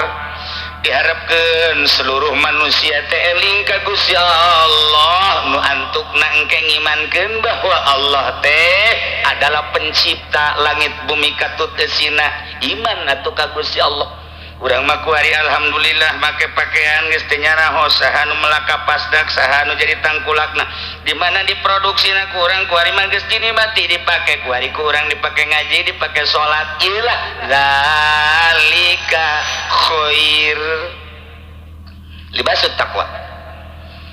S1: diharapkan seluruh manusia teh eling ka Gusti Allah nu antukna engke ngimankeun bahwa Allah teh adalah pencipta langit bumi katut eusina. Iman atuh ka Gusti Allah. Urang mah kuari alhamdulillah make pakaian geus teu nyaraho saha nu melak pasdak, saha nu jadi tangkulakna, di mana diproduksina. Ku urang kuari mah geus mati dipake, kuari ku urang dipake ngaji, dipake salat. Ilah zalika khair libasut taqwa.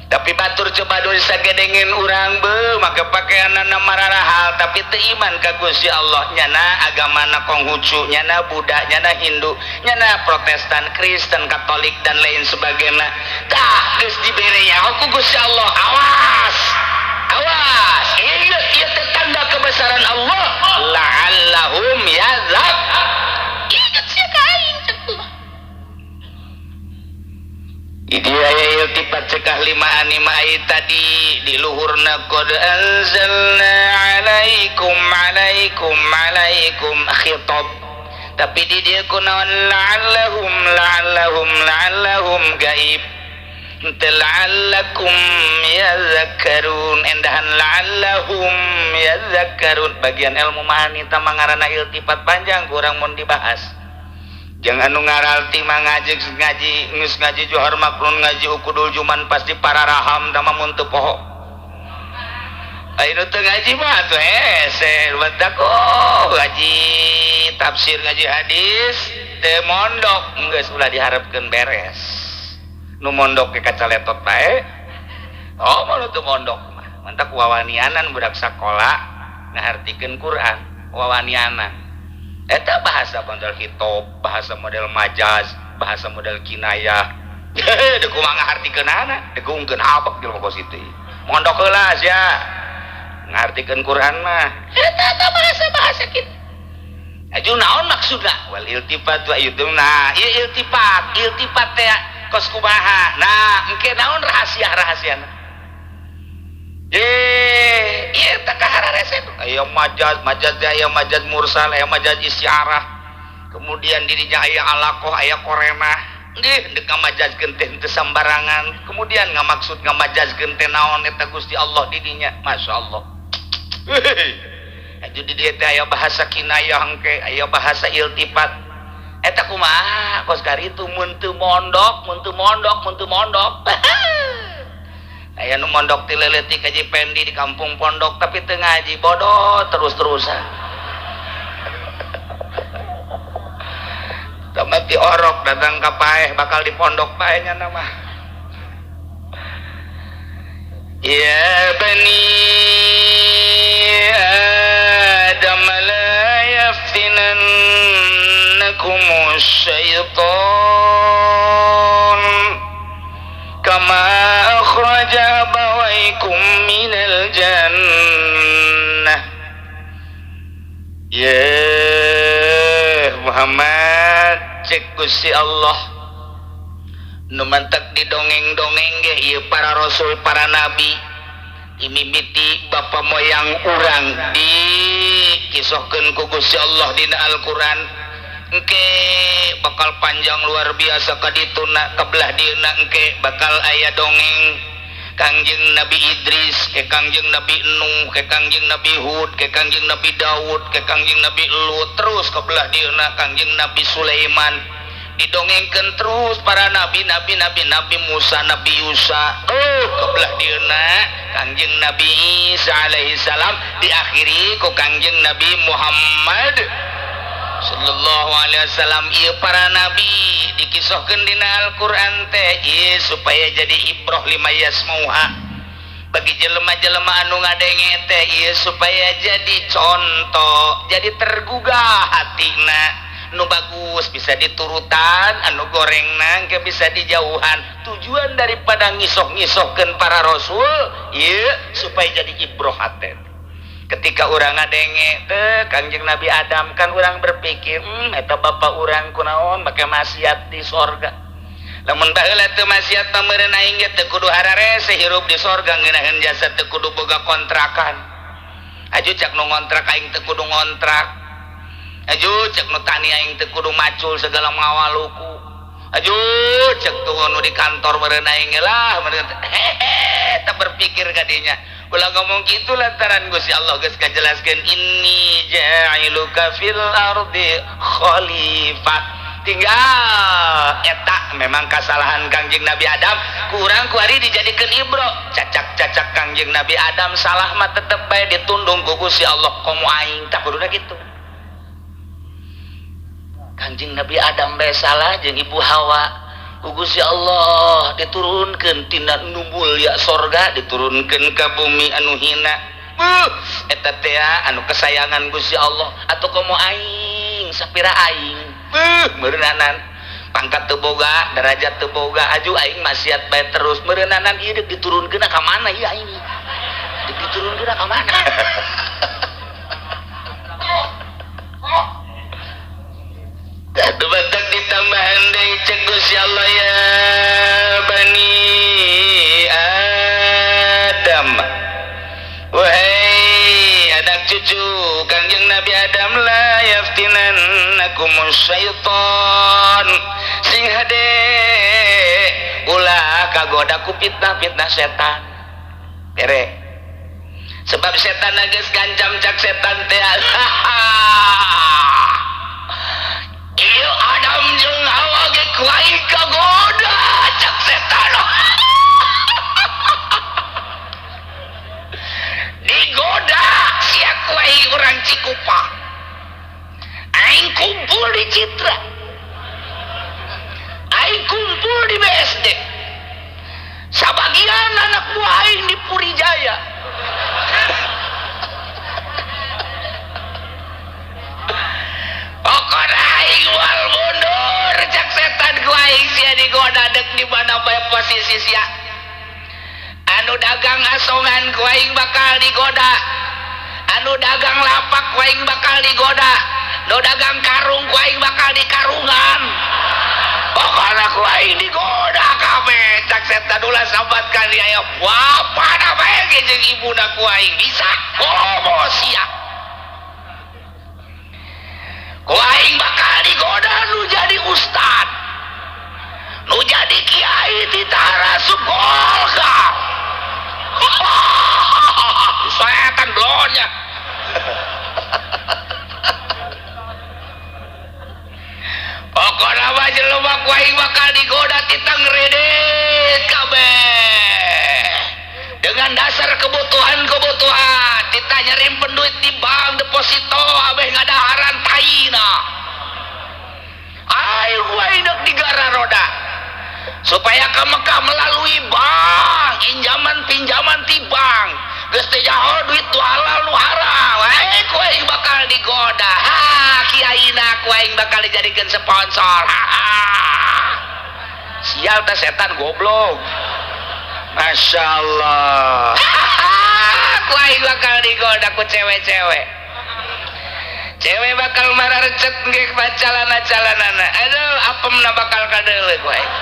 S1: Tapi batur coba dosa gedengin urang be make pakaian mararahal tapi teu iman ka Gusti Allah. Nyana agamana Konghucu, nyana Buddha, nyana Hindu, nyana Protestan, Kristen, Katolik, dan lain sebagainya. Tah geus dibere nyaho ku Gusti Allah, awas awas, ieu ieu teh tanda kebesaran Allah. La'allahum yadzak. Ingat sia ka aing, cek Allah. Ini aya iltifat cek ahli ma'ani ma'ai tadi di luhurna qad anzalna alaikum alaikum alaikum khitab, tapi di dieu kunaon? La'allahum la'allahum la'allahum gaib, teu la'allakum yadhakkarun, endahan la'allahum yadhakkarun. Bagian ilmu ma'ani tah mangarana iltifat, panjang kurang mun dibahas. Jangan nu ngaralti mah ngaji ngaji geus ngaji Johar Maklun, ngaji Ukudul Juman, pasti para raham tah mah mun teu poho. Ayo teu ngaji mah atuh hese badak. Oh, ngaji tafsir, ngaji hadis teu mondok, geus ulah diharapkeun beres. Nu mondok ke kaca letot bae. Oh, mau teu mondok mah mantak wawanianan budak sakola ngahartikeun Quran wawanianan. Eta bahasa model khitab, bahasa model majaz, bahasa model kinayah. Deuk kumaha ngahartikeunana, degungkeun abek jelema kos kitu. Mondok heula sia ngartikeun Quran mah. Eta eta bahasa-bahasa kitu. Aju naon maksudna? Wal iltifat wa itu. Nah, ieu iltifat, iltifat teh kos kumaha? Nah, engke naon rahasia-rahasiana? Eh, ieu teh kahararese. Aya majaz, majaz teh aya majaz mursal, aya majaz isyarah. Kemudian dirinya aya alaqah, aya qorinah. Nggih, deuk ngamajazkeun teh teu sambarangan. Kemudian ngamaksud ngamajazkeun teh naon eta Gusti Allah di dinya. Masya Allah. Aju di dieu teh aya bahasa kinayah engke, aya bahasa iltifat. Eta kumaha? Kos karitu mun teu mondok, mun teu mondok, mun teu mondok. Aya nu mondok ti leutik Haji Pendi di kampung pondok tapi teu ngaji, bodoh terus-terusan. Tamat di orok datang ka paeh bakal di pondok paehnya nama. Ya bani Adam la yaftinannakum syaitan kama akhraja abawaykum minal jannah. Ya Muhammad, cek Gusti Allah nu mantak didongeng-dongeng ge ieu para rasul, para nabi, imimiti bapa moyang urang dikisohkeun ku Gusti Allah dina Al-Qur'an. Engke bakal panjang luar biasa ka dituna ka belah dieuna. Engke bakal aya dongeng Kangjeng Nabi Idris, ke Kangjeng Nabi Nuh, ke Kangjeng Nabi Hud, ke Kangjeng Nabi Daud, ke Kangjeng Nabi Lut, terus ke belah dieuna Kangjeng Nabi Sulaiman. Didongengkeun terus para nabi, nabi, nabi, Nabi Musa, Nabi Yusa, oh, ke belah dieuna Kangjeng Nabi Isa alaihi salam, diakhiri ku Kangjeng Nabi Muhammad sallallahu alaihi wasallam. Ieu para nabi dikisohkeun dina Al-Qur'an teh ieu supaya jadi ibroh lima yasmauha bagi jelema-jelema anu ngadenge teh, ieu supaya jadi contoh, jadi tergugah hatina. Nu bagus bisa diturutan, anu gorengna engke bisa dijauhan. Tujuan daripada ngisoh-ngisohkeun para rasul ieu supaya jadi ibroh hate. Ketika urang ngadenge teh Kangjeng Nabi Adam kan urang berpikir, eta bapak urang kunaon make maksiat di sorga. Lamun baheula teu maksiat mah meureun aing ge teu kudu hararese hirup di sorga ngeunaheun jasa teu kudu boga kontrakan. Aju cak nu ngontrak aing teu kudu ngontrak. Aju cek nu tani aing teu kudu macul segala mawaluku. Aju cek tuh nu di kantor meureun aing lah meureun hehe teu berpikir kadinya. Ulah ngomong kitu lantaran Gusti Allah geus ngajelaskeun inni ja'iluka fil ardi khalifah. Tinggal eta memang kasalahan Kangjeng Nabi Adam kurang kuari dijadikeun ibro. Cacak-cacak Kangjeng Nabi Adam salah mah tetep bae ditundung ku Gusti Allah komo aing tah kuduna kitu. Kangjeng Nabi Adam bae salah jeung Ibu Hawa ku Gusti Allah diturunkeun tina nu mulia sorga diturunkeun ka bumi anu hina. Eta teh anu kesayangan Gusti Allah atuh komo aing sapira aing. Meureunnanan pangkat teu boga, derajat teu boga, aju aing maksiat bae terus meureunnanan ieu deuk diturunkeun ka mana ieu aing? Deuk diturunkeun ka mana? Aduh batak ditambahan deui cek Gusti Allah ya Bani Adam. Wahai anak cucu Kangjeng Nabi Adam la yaftinannakumus syaitan. Sing hade ulah kagoda ku fitnah-fitnah setan. Bere. Sebab setan geus gancam cak setan teh. Ieu Adam jeung Hawa ge ku aing kagoda cak setan. Digoda sia ku aing urang Cikupa. Aing kumpul di Citra. Aing kumpul di BSD. Sabagian anak buah aing di Puri Jaya. Pokona aing moal mundur cak setan ku aing sia digoda deuk di mana bae posisi sia. Anu dagang asongan ku aing bakal digoda. Anu dagang lapak ku aing bakal digoda. Nu dagang karung ku aing bakal dikarungan. Pokona ku aing digoda kabeh cak setan ulah sambat ka dia aya bapana bae ge jeung ibuna ku aing bisa komo sia. Ku aing bakal digoda nu jadi ustad. Nu jadi kiai ti tarasup Golkar. Setan blonnya. Pokona mah jelema ku aing bakal digoda ti tangredet kabeh. Dengan dasar kebutuhan-kebutuhan, tita nyerimpen duit di bank deposito abeh ngadaharan taina. Ayo ku aing deuk digara roda. Supaya ke Mekah melalui bank, injaman pinjaman ti bank. Geus teh jaho duit nu halal nu haram. Ku aing bakal digoda. Ha, kiaina ku aing bakal dijadikeun sponsor. Ha, ha. Sial teh setan goblok. Masya Allah. Ku aing bakal digoda ku cewek-cewek. Cewek bakal mararecet ge calana-calanana. Aduh, apemna bakal kadeuleu ku aing.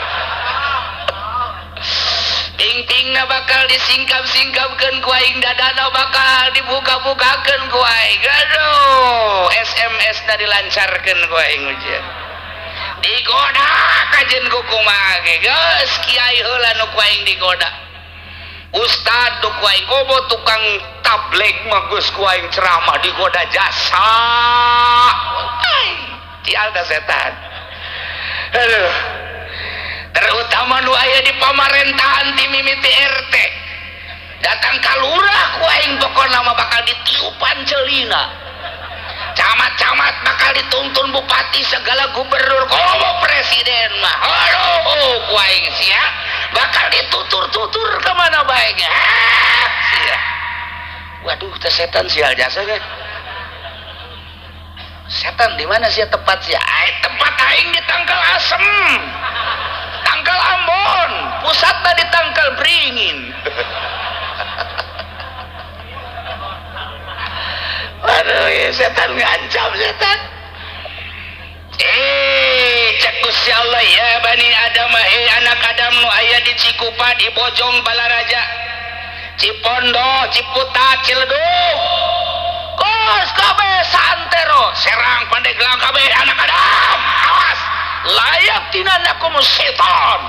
S1: Ting-tingna bakal disingkap-singkapkeun ku aing, dadana bakal dibuka-bukakeun ku aing. Aduh, SMS-na dilancarkeun ku aing ujian. Digoda kajen ku kumaha ge. Geus kiai heula nu ku aing digoda. Ustad nu ku aing komo tukang tabligh mah geus ku aing ceramah digoda jasa. Ai, cial da setan. Aduh. Terutama nu aya di pamarentahan ti mimiti RT. Datang ka lurah ku aing pokona mah bakal ditiupan celina. Camat-camat bakal dituntun bupati segala gubernur komo presiden mah. Aduh ku aing sia bakal ditutur-tutur ka mana bae ge. Sia. Waduh teh setan sial jasa ge. Setan di mana sia tempat sia? Ai tempat aing di Tangkal Asem. Tangkal Ambon, pusatna di Tangkal Beringin. Aduh, ya, setan ngancam setan. Cek Gusti Allah ya Bani Adam, di Cikupa, di Bojong, Balaraja, Cipondo, Ciputat, Ciledug, kos kabeh santero Serang, Pandeglang kabeh anak Adam, awas la yaftinannakum setan,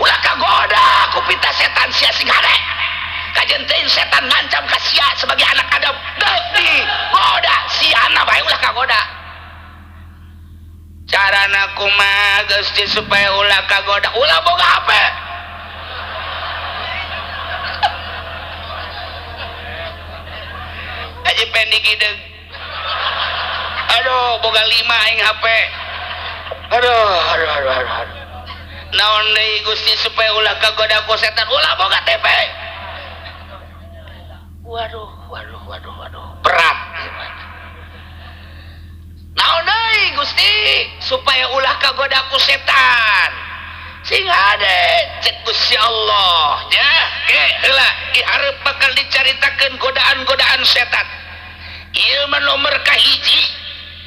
S1: ulah kagoda ku pita setan. Sia sing hade kajen teuing setan ngancam ka sia sebagai anak Adam deuk digoda, siana bae ulah kagoda. Carana kumaha, Gusti, supaya ulah kagoda? Ulah boga HP. Haji Pendi gideg, aduh, boga 5 aing HP. Aduh, aduh, aduh, aduh, aduh. Naon deui, Gusti, supaya ulah kagoda ku setan? Ulah boga TV. Waduh, waduh, waduh, waduh, berat. Naon deui, Gusti, supaya ulah kagoda ku setan? Sing hade cek Gusti Allah ya. Ke heula di hareup bakal dicaritakeun godaan-godaan setan. Ieu mah nomor kahiji.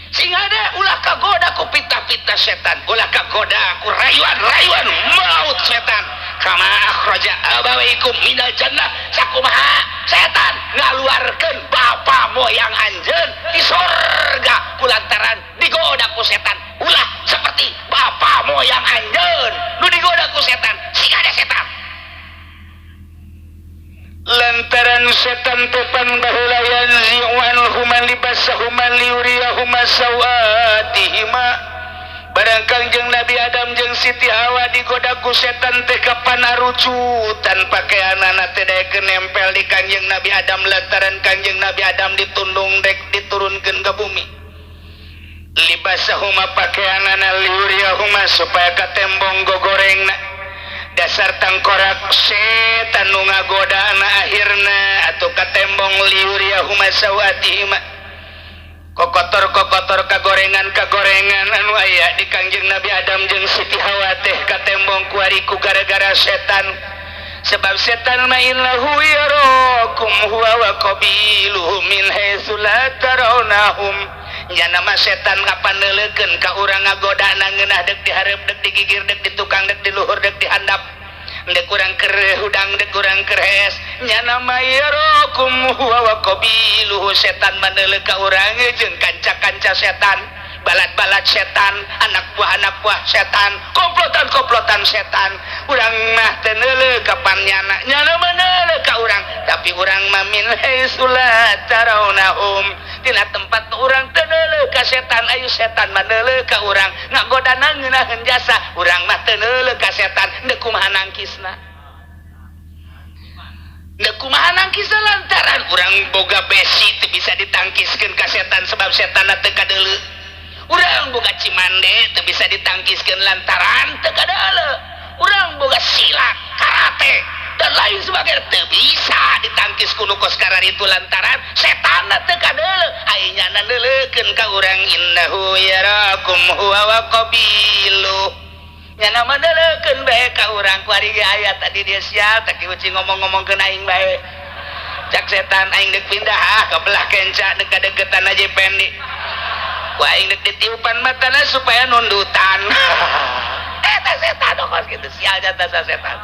S1: Sing hade ulah kagoda ku pita-pita setan, ulah kagoda ku rayuan-rayuan maut setan. Kama akhraja abawaikum minal jannah, sakumaha setan ngaluarkeun bapa moyang anjeun di sorga kulantaran digoda ku setan. Ulah seperti bapa moyang anjeun nu digoda ku setan. Sing hade setan, lantaran setan tepan baheula yanzi'u anhuma libasahuma liyuriyahuma sawatihima. Barang Kangjeng Nabi Adam jeung Siti Hawa digoda ku setan teh kapanarucutan pakaianana teh daekeun nempel di Kangjeng Nabi Adam, lantaran Kangjeng Nabi Adam ditundung dek diturunkeun ke bumi. Libasahuma pakaianana, liyuriyahuma supaya katembong gogorengna. Dasar tangkorak setan nu ngagodana, akhirna atau katembong liyuriyahuma sawatihima, kokotor-kokotor kagorengan kagorengan anu aya di Kangjeng Nabi Adam jeung Siti Hawa teh katembong kuari ku gara-gara setan. Sebab setan mah innahu yarakum huwa wa qabiluhu min haitsu la tarawnahum. Nya nama setan ngapaneuleukeun ka urang, ngagodana ngeunah deuk di hareup, deuk di gigir, deuk di tukang, deuk di luhur, deuk di handap, dek urang keur hudang, dek urang keur hees. Nya nama yarakum huwa wa qabiluhu, setan maneuleuh ka urang jeung kanca-kanca setan, balat-balat setan, anak buah-anak buah setan, komplotan-komplotan setan. Urang mah teu neuleuh kapan nyana, nyana meneuleuh ka urang, tapi urang mah min haitsu la tarawnahum, tina tempat urang teu neuleuh ka setan. Ayo setan maneuleuh ka urang, ngagodana ngeunaheun jasa. Urang mah teu neuleuh ka setan, deuk kumaha nangkisna? Deuk kumaha nangkisna? Lantaran urang boga besi teu bisa ditangkiskeun ka setan sebab setan teu kadeuleu. Urang boga cimande teu bisa ditangkiskeun lantaran teu kadeuleu. Urang boga silat, karate, dan lain sebagainya teu bisa ditangkis ku nu kos itu lantaran setan teu kadeuleu. Ai nyana neuleukeun ka urang, innahu yarakum huwa wa qabiluh. Nyana mah neuleukeun bae ka urang. Kuari ge aya tadi dia sial tak uci ngomong-ngomongkeun aing bae. Cak setan, aing deuk pindah ah ke belah kenca, deuk kadeukeutan aja pendi. Ku aing deuk ditiupan matana supaya nundutan. Eta setan kos kitu, sial jatah setan.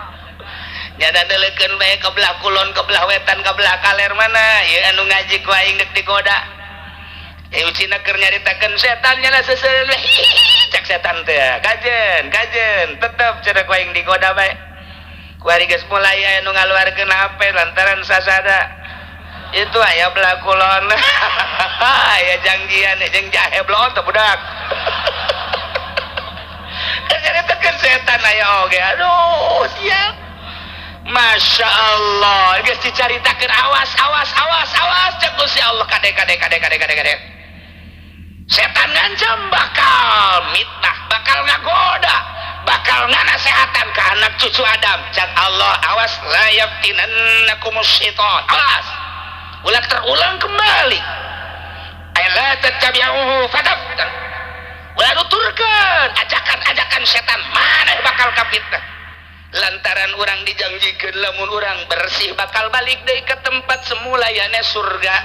S1: Nyana neuleukeun bae ke belah kulon, ke belah wetan, ke belah kaler. Mana ieu anu ngaji ku aing deuk digoda? Eh, ucina keur nyaritakeun setan, nyana seseureun, cak setan teh, kajen kajen tetep cenah ku aing digoda bae. Ku ari geus mulai aya nu ngaluarkeun HP lantaran sasada itu aya belah kulon, aya janjian jeung jahe blon teh budak. Nyaritakeun setan aya oge. Aduh, siap. Masya Allah, geus dicaritakeun, awas, awas, awas, awas, cek Gusti Allah, kade, kade, kade, kade, kade, kade. Setan ngancam bakal mitnah, bakal ngagoda, bakal nganasehatan ke anak cucu Adam. Cak Allah, awas la yaftinannakumus syaitan. Awas. Ulah terulang kembali. Ay la tattabi'uhu fataftan. Ulah nuturkeun ajakan-ajakan setan, maneh bakal kafitnah. Lantaran urang dijanjikan lamun urang bersih bakal balik deui ke tempat semula, yane surga.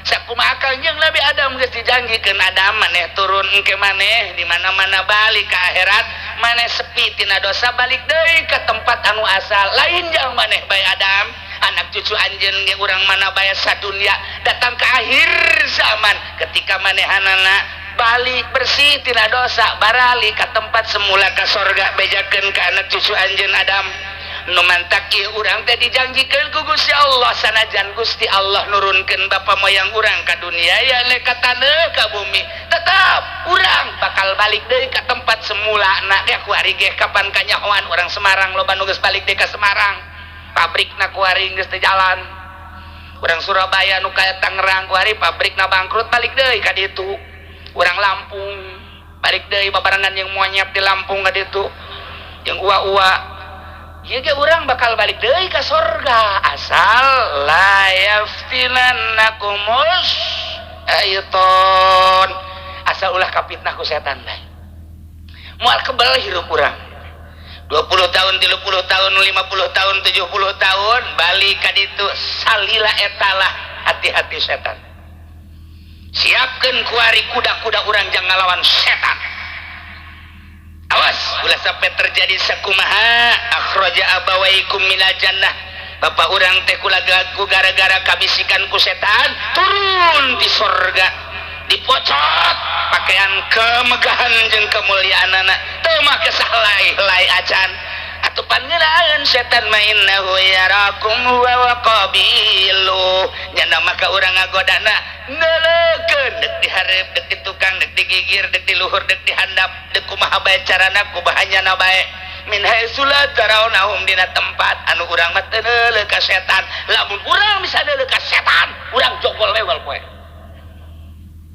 S1: Sakumaha Kangjeng Nabi Adam geus dijanjikeun Adam maneh turun engke maneh di mana-mana balik ka akhirat maneh sepi tina dosa balik deui ka tempat anu asal lain jang maneh bae Adam anak cucu anjeun ge urang mana bae sadunya datang ke akhir zaman ketika manehanana balik bersih tina dosa barali ka tempat semula ka sorga bejakeun ka anak cucu anjeun Adam nu mantak ieu urang teh dijanjikeun ku Gusti Allah sanajan Gusti Allah nurunkeun bapa moyang urang ka dunia ya ka taneuh ka bumi tetap urang bakal balik deui ka tempat semula na ya kuari ge kapan kanyahoan urang Semarang loba nu geus balik deui ka Semarang pabrikna kuari geus teu jalan urang Surabaya nu ka Tangerang kuari pabrikna bangkrut balik deui ka ditu urang Lampung balik deui babarengan yang monyet di Lampung ka ditu yang ua-ua ieu ge urang bakal balik deui ka sorga asal la yaftinannakumus syaiton asal ulah kapitnah ku setan bae moal kebal hirup urang 20 tahun 30 tahun 50 tahun 70 tahun balik ka ditu salila etalah hati-hati setan. Siapkan kuari kuda-kuda urang jangan ngalawan setan. Awas ulah sampai terjadi sakumaha akhraja abawaikum minal jannah. Bapak urang teh ku gara-gara kabisikan ku setan turun di sorga dipocot pakaian kemegahan jeung kemuliaanana teu make sahlai-lai acan atuh pangeunaan setan mah innahu yarakum huwa wa qabilu nyana maka urang ngagodana neuleukeun deuk di hareup deuk di tukang deuk di gigir deuk di luhur deuk di handap deuk kumaha bae carana kumaha nyana bae min haitsu la tarawnahum dina tempat anu urang mah teu neuleuh ka setan lamun urang bisa neuleuh ka setan urang jogol we unggal poe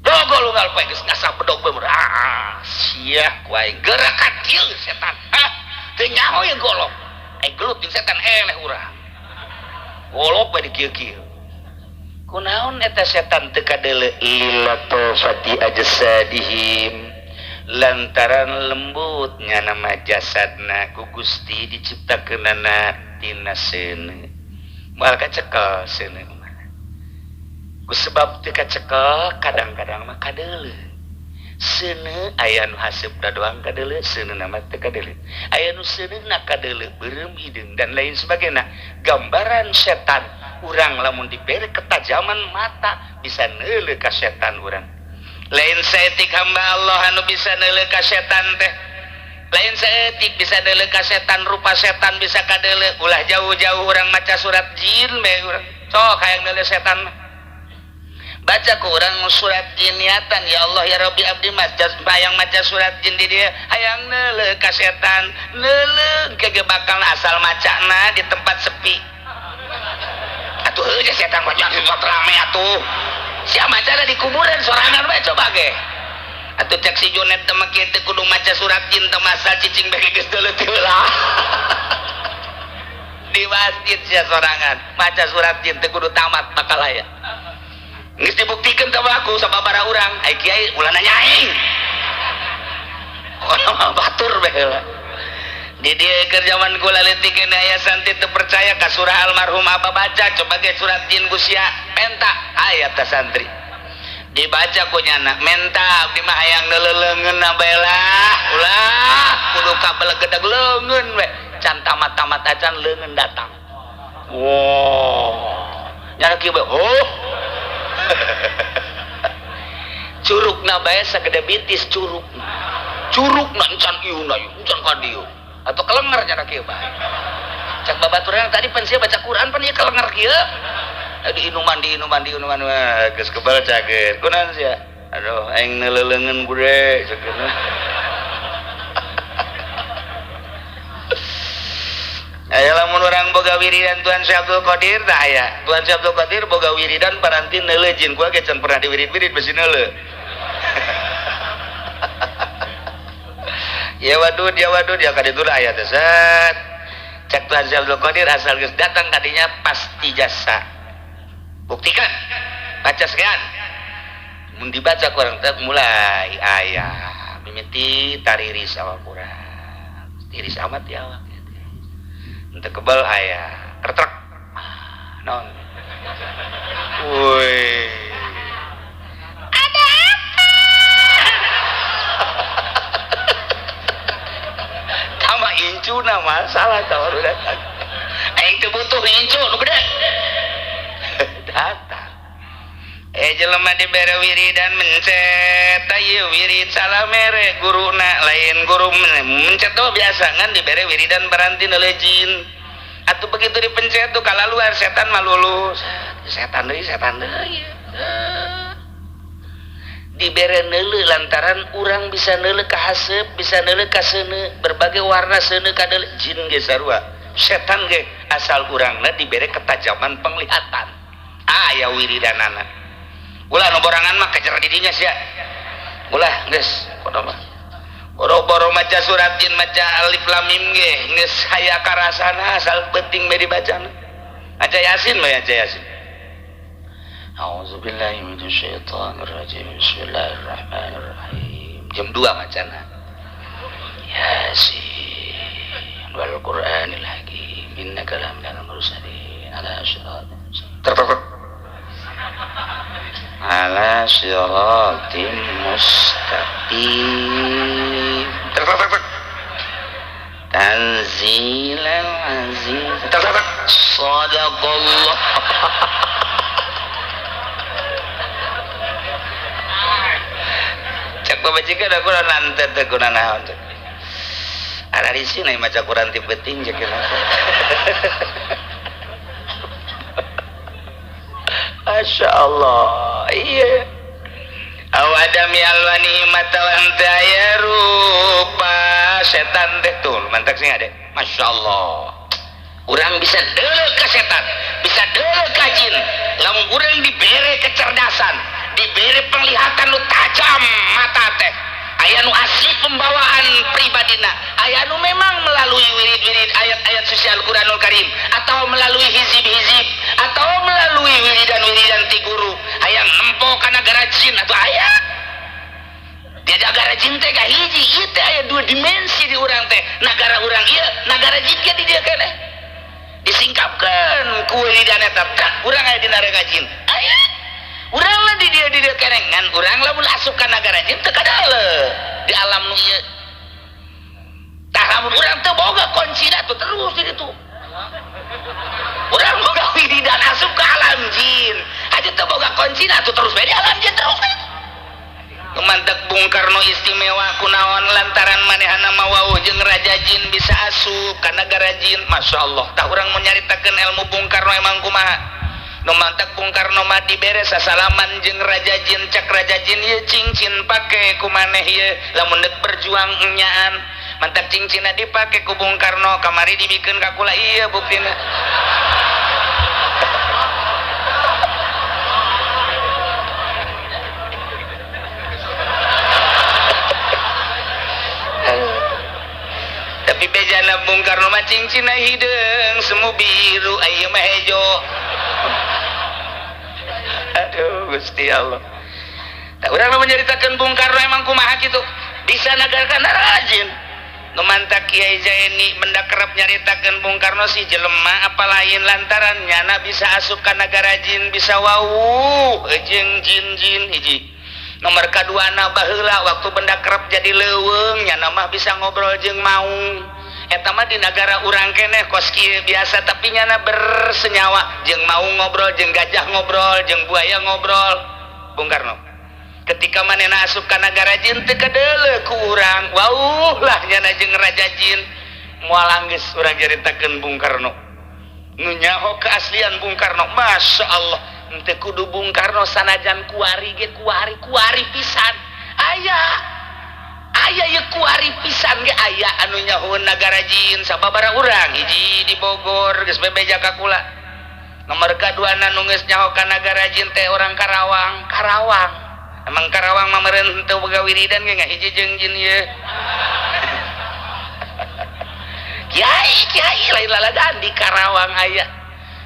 S1: jogol unggal poe geus ngasah bedog bae ah sia ku aing gerakan kieu setan hah teu nyaho ye golok ai gelut jeung setan eleh urang golok bae di kieu-kieu kunaon eta setan teu kadeuleu lilatofati ajsadihim lantaran lembutnya nama jasadna ku Gusti diciptakeunana tina seuneu moal kacekel seuneu mah ku sebab teu kacekel kadang-kadang mah kadeuleu seuneu aya nu haseupna doang kadeuleu seuneu mah teu kadeuleu aya nu seuneuna kadeuleu beureum hideung dan lain sebagainya. Gambaran setan urang lamun dibere ketajaman mata bisa neuleuh ka setan urang. Lain saeutik hamba Allah anu bisa neuleuh ka setan teh. Lain saeutik bisa neuleuh ka setan, rupa setan bisa kadeuleuh. Ulah jauh-jauh urang maca surat jin bae urang. Sok hayang neuleuh setan mah. Baca ku urang surat jin niatan ya Allah ya Rabbi abdi maca hayang maca surat jin di dieu hayang neuleuh ka setan. Neuleuh ke bakal asal macana di tempat sepi. Atuh heuh setan mah di tempat rame atuh. Sia maca di kuburan sorangan bae coba ge. Atuh cek si Junet teh mah kieu teh kudu maca surat jin teh masa cicing bae geus deuleuh teh heula. Di masjid sia sorangan maca surat jin teh kudu tamat bakal aya. Geus dibuktikeun teh aku sababaraha urang, ai kiai ulah nanya aing. Orang batur bae heula. Di dieu keur zaman kula leutik keneh aya santri teu percaya ka surah almarhum abah baca coba ge surat jin ku sia menta aya teh santri dibaca ku nyana menta abdi mah hayang neuleuleungeun bae lah ulah kudu kabelegedeg leungeun we can tamat-tamat acan leungeun datang wow nyana kieu bae oh curugna bae sagede bitis curugna curugna encan ieu na encan ka dieu atau kelenger cara kieu bae cak babaturan tadi pan sia baca Quran pan ieu kelenger kieu diinuman diinuman diinuman wah geus kebal cager kunaon sia aduh aing neuleuleungeun bude cager. Aya lamun urang boga wiridan Tuan Syekh Abdul Qadir tah aya Tuan Syekh Abdul Qadir boga wiridan paranti neuleuh jin gua ge can pernah diwirid-wirid besi neuleuh. Ya wadud ya kaditu lah aya teh set cek Tuhan Syekh Abdul Qadir asal geus datang kadinya pasti jasa buktikan baca sekian mun dibaca kurang teh mulai aya mimiti tariris awak urang tiris amat ya awak henteu kebal aya tertrek naon woi Incuna masalah tah baru datang. Aing teu butuh incu nu gede. Datang. Jelema dibere wiridan mencet ieu wirid salah mere guruna lain guru mencet tuh biasa ngan dibere wiridan beranti neuleuh jin. Atuh begitu dipencet tuh kalaluar setan malulu. Setan deui setan deui. Dibere neuleuh lantaran urang bisa neuleuh ka haseup, bisa neuleuh ka seuneu, berbagai warna seuneu ka deuleuh jin ge sarua. Setan ge asal urangna dibere ketajaman penglihatan. Aya wiridanana. Ulah nu borangan mah kejar didinya sia. Ulah geus kudu mah. Boro-boro maca surat jin maca alif lam mim ge geus aya karasana asal penting bae dibacana. Maca Yasin mah maca Yasin. A'udzubillahi minasyaitonirrajim. Bismillahirrahmanirrahim. Jam 2 macana. Yasin wal Qur'anil Hakim innaka laminal mursalin ala siratin ala siratin mustaqim. Tanzilal aziz. Sadaqallah. Cak pamajikan aku nanti teh kuna naon cek. Ada di sini maca Quran ti penting cek kenapa. Masya Allah, iya. Aw adami alwani mata anta ya rupa setan teh tuh mantak sing ade. Masya Allah. Urang bisa deuleuh ka setan, bisa deuleuh ka jin. Lamun urang dibere kecerdasan, dibere penglihatan nu tajam mata teh. Aya nu asli pembawaan pribadina, aya nu memang melalui wirid-wirid ayat-ayat suci Al-Qur'anul Karim atau melalui hizib-hizib atau melalui wiridan-wiridan ti guru hayang nempo kana nagara jin atau aya di nagara jin teh kahiji ieu teh aya dua dimensi di urang teh, nagara urang ieu nagara jin ge di dieu keneh disingkapkeun ku wiridan eta tah urang aya di nagara jin aya urang lah di dia keneh ngan urang lamun asup ka nagara jin teu kadaleuh di alam nu ieu tah lamun urang teu boga kuncina tuh terus di ditu urang boga wiridan asup ka alam jin aja teu boga kuncina tuh terus bae di alam jin terus bae. Mantak Bung Karno istimewa kunaon lantaran manehana mah wawuh jeung raja jin bisa asup ka nagara jin. Masya Allah tah urang mun nyaritakeun ilmu Bung Karno emang kumaha. Nu mantak Bung Karno mah dibere sasalaman jeung raja jin, cak raja jin ieu cincin pake ku maneh ieu lamun deuk berjuang enyaan. Mantak cincinna dipake ku Bung Karno kamari dibikeun ka kula ieu buktina. Tapi bejana Bung Karno mah cincinna hideung semu biru ieu mah hejo. Aduh Gusti Allah. Tah urang mah nyaritakeun Bung Karno emang kumaha kitu bisa nagarkan rajin. Nu mantak Kiai Zaini benda kerep nyaritakeun Bung Karno si jelema apa lain lantaran nyana bisa asup ka nagara jin bisa wawuh jeung jin-jin hiji. Nomor kaduana baheula waktu benda kerep jadi leuweung nyana mah bisa ngobrol jeung maung. Eta mah di nagara urang keneh kos kieu biasa tapi nyana bersenyawa jeung maung ngobrol jeung gajah ngobrol jeung buaya ngobrol. Bung Karno ketika manehna asup ka nagara jin teu kadeuleuh ku urang wauh lah nyana jeung raja jin moal anggeus urang caritakeun Bung Karno nu nyaho keaslian Bung Karno. Masya Allah henteu kudu Bung Karno sanajan kuari ge kuari kuari pisan aya aya ye kuari pisan ge aya anu nyahoeun nagara jin sababaraha urang hiji di Bogor geus bebeja ka kula. Nomor kaduana nu geus nyaho ka nagara jin teh orang Karawang. Karawang emang Karawang mah meureun henteu boga wiridan ge ngahiji jeung jin ieu. Kiai kiai lain laladan di Karawang aya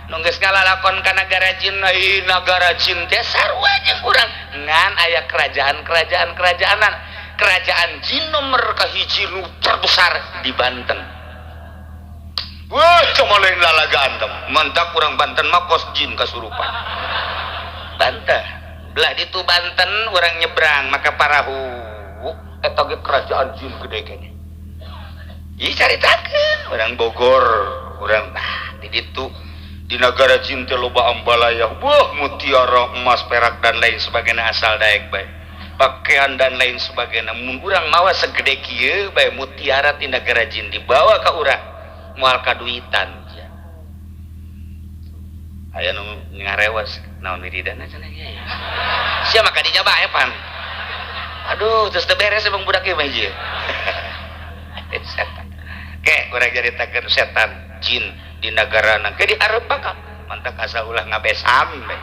S1: nu geus ngalalakon ka nagara jin. Ai nagara jin teh sarua jeung urang ngan aya kerajaan-kerajaan kerajaanan. Kerajaan jin nomor kahiji nu terbesar di Banten. Wah, cuma lain lalagaan tem. Mantak urang Banten mah kos jin kasurupan. Banten. Belah ditu Banten urang nyebrang maka parahu eta ge kerajaan jin gede keneh. Ih, caritakeun urang Bogor, urang nah di ditu di negara jin teh loba ambalaya, wah, mutiara, emas, perak, dan lain sebagainya, asal daek bae, pakaian dan lain sebagainya. Mun urang mawa segede kieu bae mutiara ti negara jin dibawa ka urang, moal kaduitan. Aya nu ngarewas, naon wiridana cenah kieu sia, maka dinya bae pan. Aduh, terus teu beres emang budak ieu mah ieu setan. Ke urang caritakeun setan jin di negarana ke dihareup bakal mantak asa ulah ngabesan bae.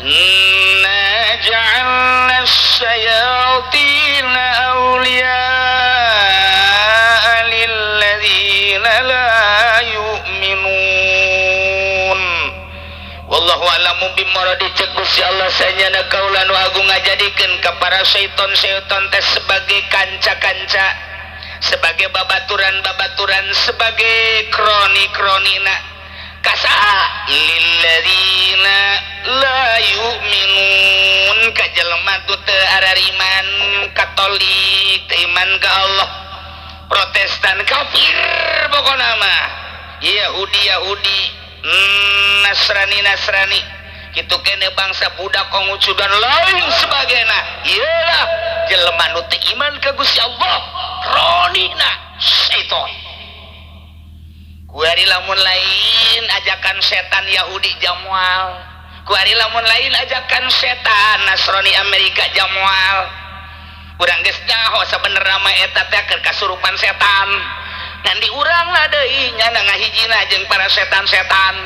S1: Inna ja'alna syayatina awliya'a lilladzina la yu'minun. Wallahu a'lamu bimuradi. Cek Gusti Allah, sanyana kaula nu agung ngajadikeun ka para syaiton-syaiton teh sebagai kanca-kanca, sebagai babaturan-babaturan, sebagai kroni-kronina kasa lilladzina la yu'minun, ka jelema tu teu arariman, Katolik teu iman ka Allah, Protestan kafir, pokona mah Yahudi Yahudi, Nasrani Nasrani, kitu kene bangsa budak Konghucu dan lain sebagainya, iyalah jelema nu teu iman ka Gusti Allah, kronina syaiton. Kuari lamun lain ajakan setan Yahudi jamual, kuari lamun lain ajakan setan Nasrani Amerika jamual. Urang geus nyaho sabenerna mah eta teh keur kasurupan setan, ngan di urang lah deui nyana ngahijina jeung para setan-setan.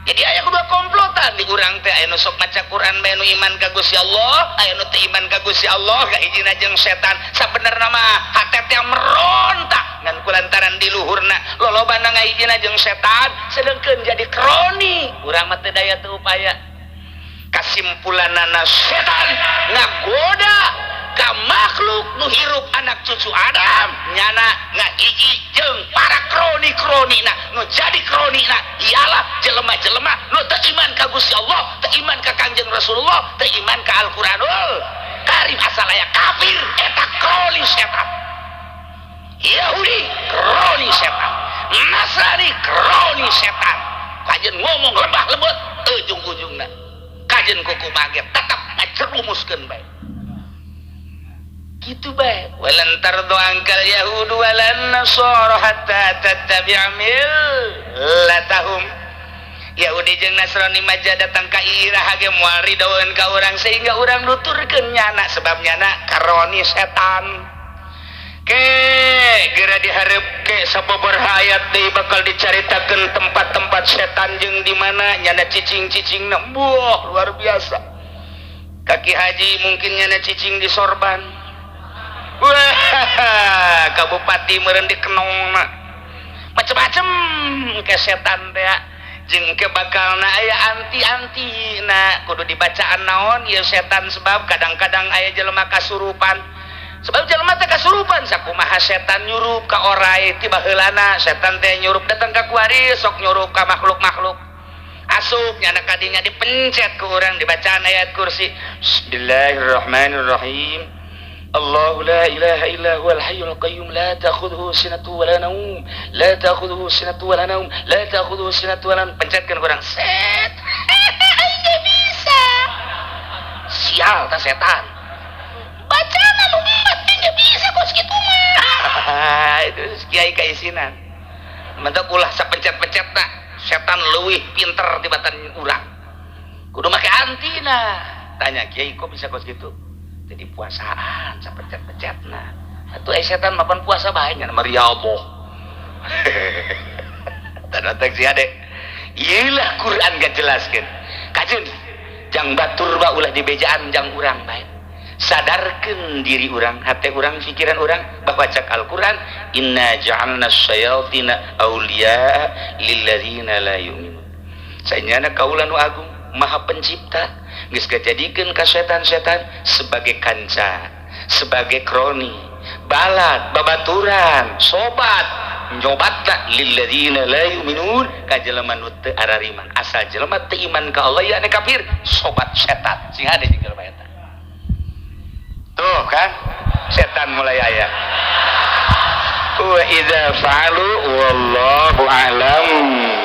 S1: Jadi aya kedua komplotan di urang teh, aya nu sok maca Quran bae, nu iman ka Gusti Allah, aya nu teu iman ka Gusti Allah, ngahijina jeung setan. Sabenerna mah hate teh merontak, ngan kulantaran di luhurna lolobana ngahijina jeung setan, sedengkeun jadi kroni urang mah teu daya teu upaya. Kasimpulanana, setan ngagoda ka makhluk nu hirup, anak cucu Adam, nyana ngahiji jeung para kroni-kronina. Nu jadi kronina ialah jelema-jelema nu teu iman ka Gusti Allah, teu iman ka Kangjeng Rasulullah, teu iman ka Al-Qur'anul Karim. Asal aya kafir, eta kroni setan. Yahudi kroni setan, Nasrani kroni setan. Kajen ngomong lebah lembut, ujung-ujungna kajen kuku mage tetap ngajerumuskeun bae, gitu bae. Walan tardu angkal yahudu walan nasara hatta tattabi'a millatahum. Yahudi jeung Nasrani maja datang ka iraha ge moal ridoeun ka urang sehingga urang nuturkeun nyana, sebab nyana karoni setan. Ke geura dihareup ke sababaraha ayat deui bakal dicaritakeun tempat-tempat setan jeung di mana nyana cicing-cicingna. Buah, luar biasa. Kaki haji mungkin nyana cicing di sorban. Wah, kabupati meureun di kenongna. Macem-macem ke setan teh jeung ke bakalna aya anti-anti. Nah, kudu dibacaan naon ieu setan, sebab kadang-kadang aya jelema kasurupan. Sebab jelema teh kasurupan, sakumaha setan nyurup ka orai ti baheulana, setan teh nyurup datang ka kuari, sok nyurup ka makhluk-makhluk. Asup nyana kadinya, dipencet ku urang, dibacaan ayat kursi. Bismillahirrahmanirrahim. الله لا إله إلا هو الحي القيوم لا تأخذه سنة ولا نوم لا تأخذه سنة ولا نوم لا تأخذه سنة ولا نوم. Pencetkan kurang set, nggak bisa. Sial ta setan, bacaan lu mati, nggak bisa kok segitu mah. Itu kiai kaisinan mentok, ulah sapencet-pencet tak, setan leuwih pinter tibatan urang, kudu make anti. Nah, tanya kiai, kok bisa kos gitu? Jadi puasaan sapencet-pencet. Nah atuh eh setan mapan puasa bae nya mariaboh tanda teks ade. Iyalah, Quran gak jelaskan kajun jang batur ba, ulah dibejaan jang urang bae. Sadarkan diri urang, hati urang, pikiran urang bahwa cak Al-Quran, inna ja'alna syayatina awliya lilladzina la yu'minun. Sanyana kaula nu agung maha pencipta geus gajadikeun ka setan-setan sebagai kanca, sebagai kroni, balad, babaturan, sobat nyobatna lilladzina la yu'minun, ka jelema nu teu arariman. Asal jelema teu iman ka Allah, ya kafir, sobat setan. Sing hade jeung jelema eta. Tuh kan setan mulai aya. Wa idza fa'alu wallahu a'lam.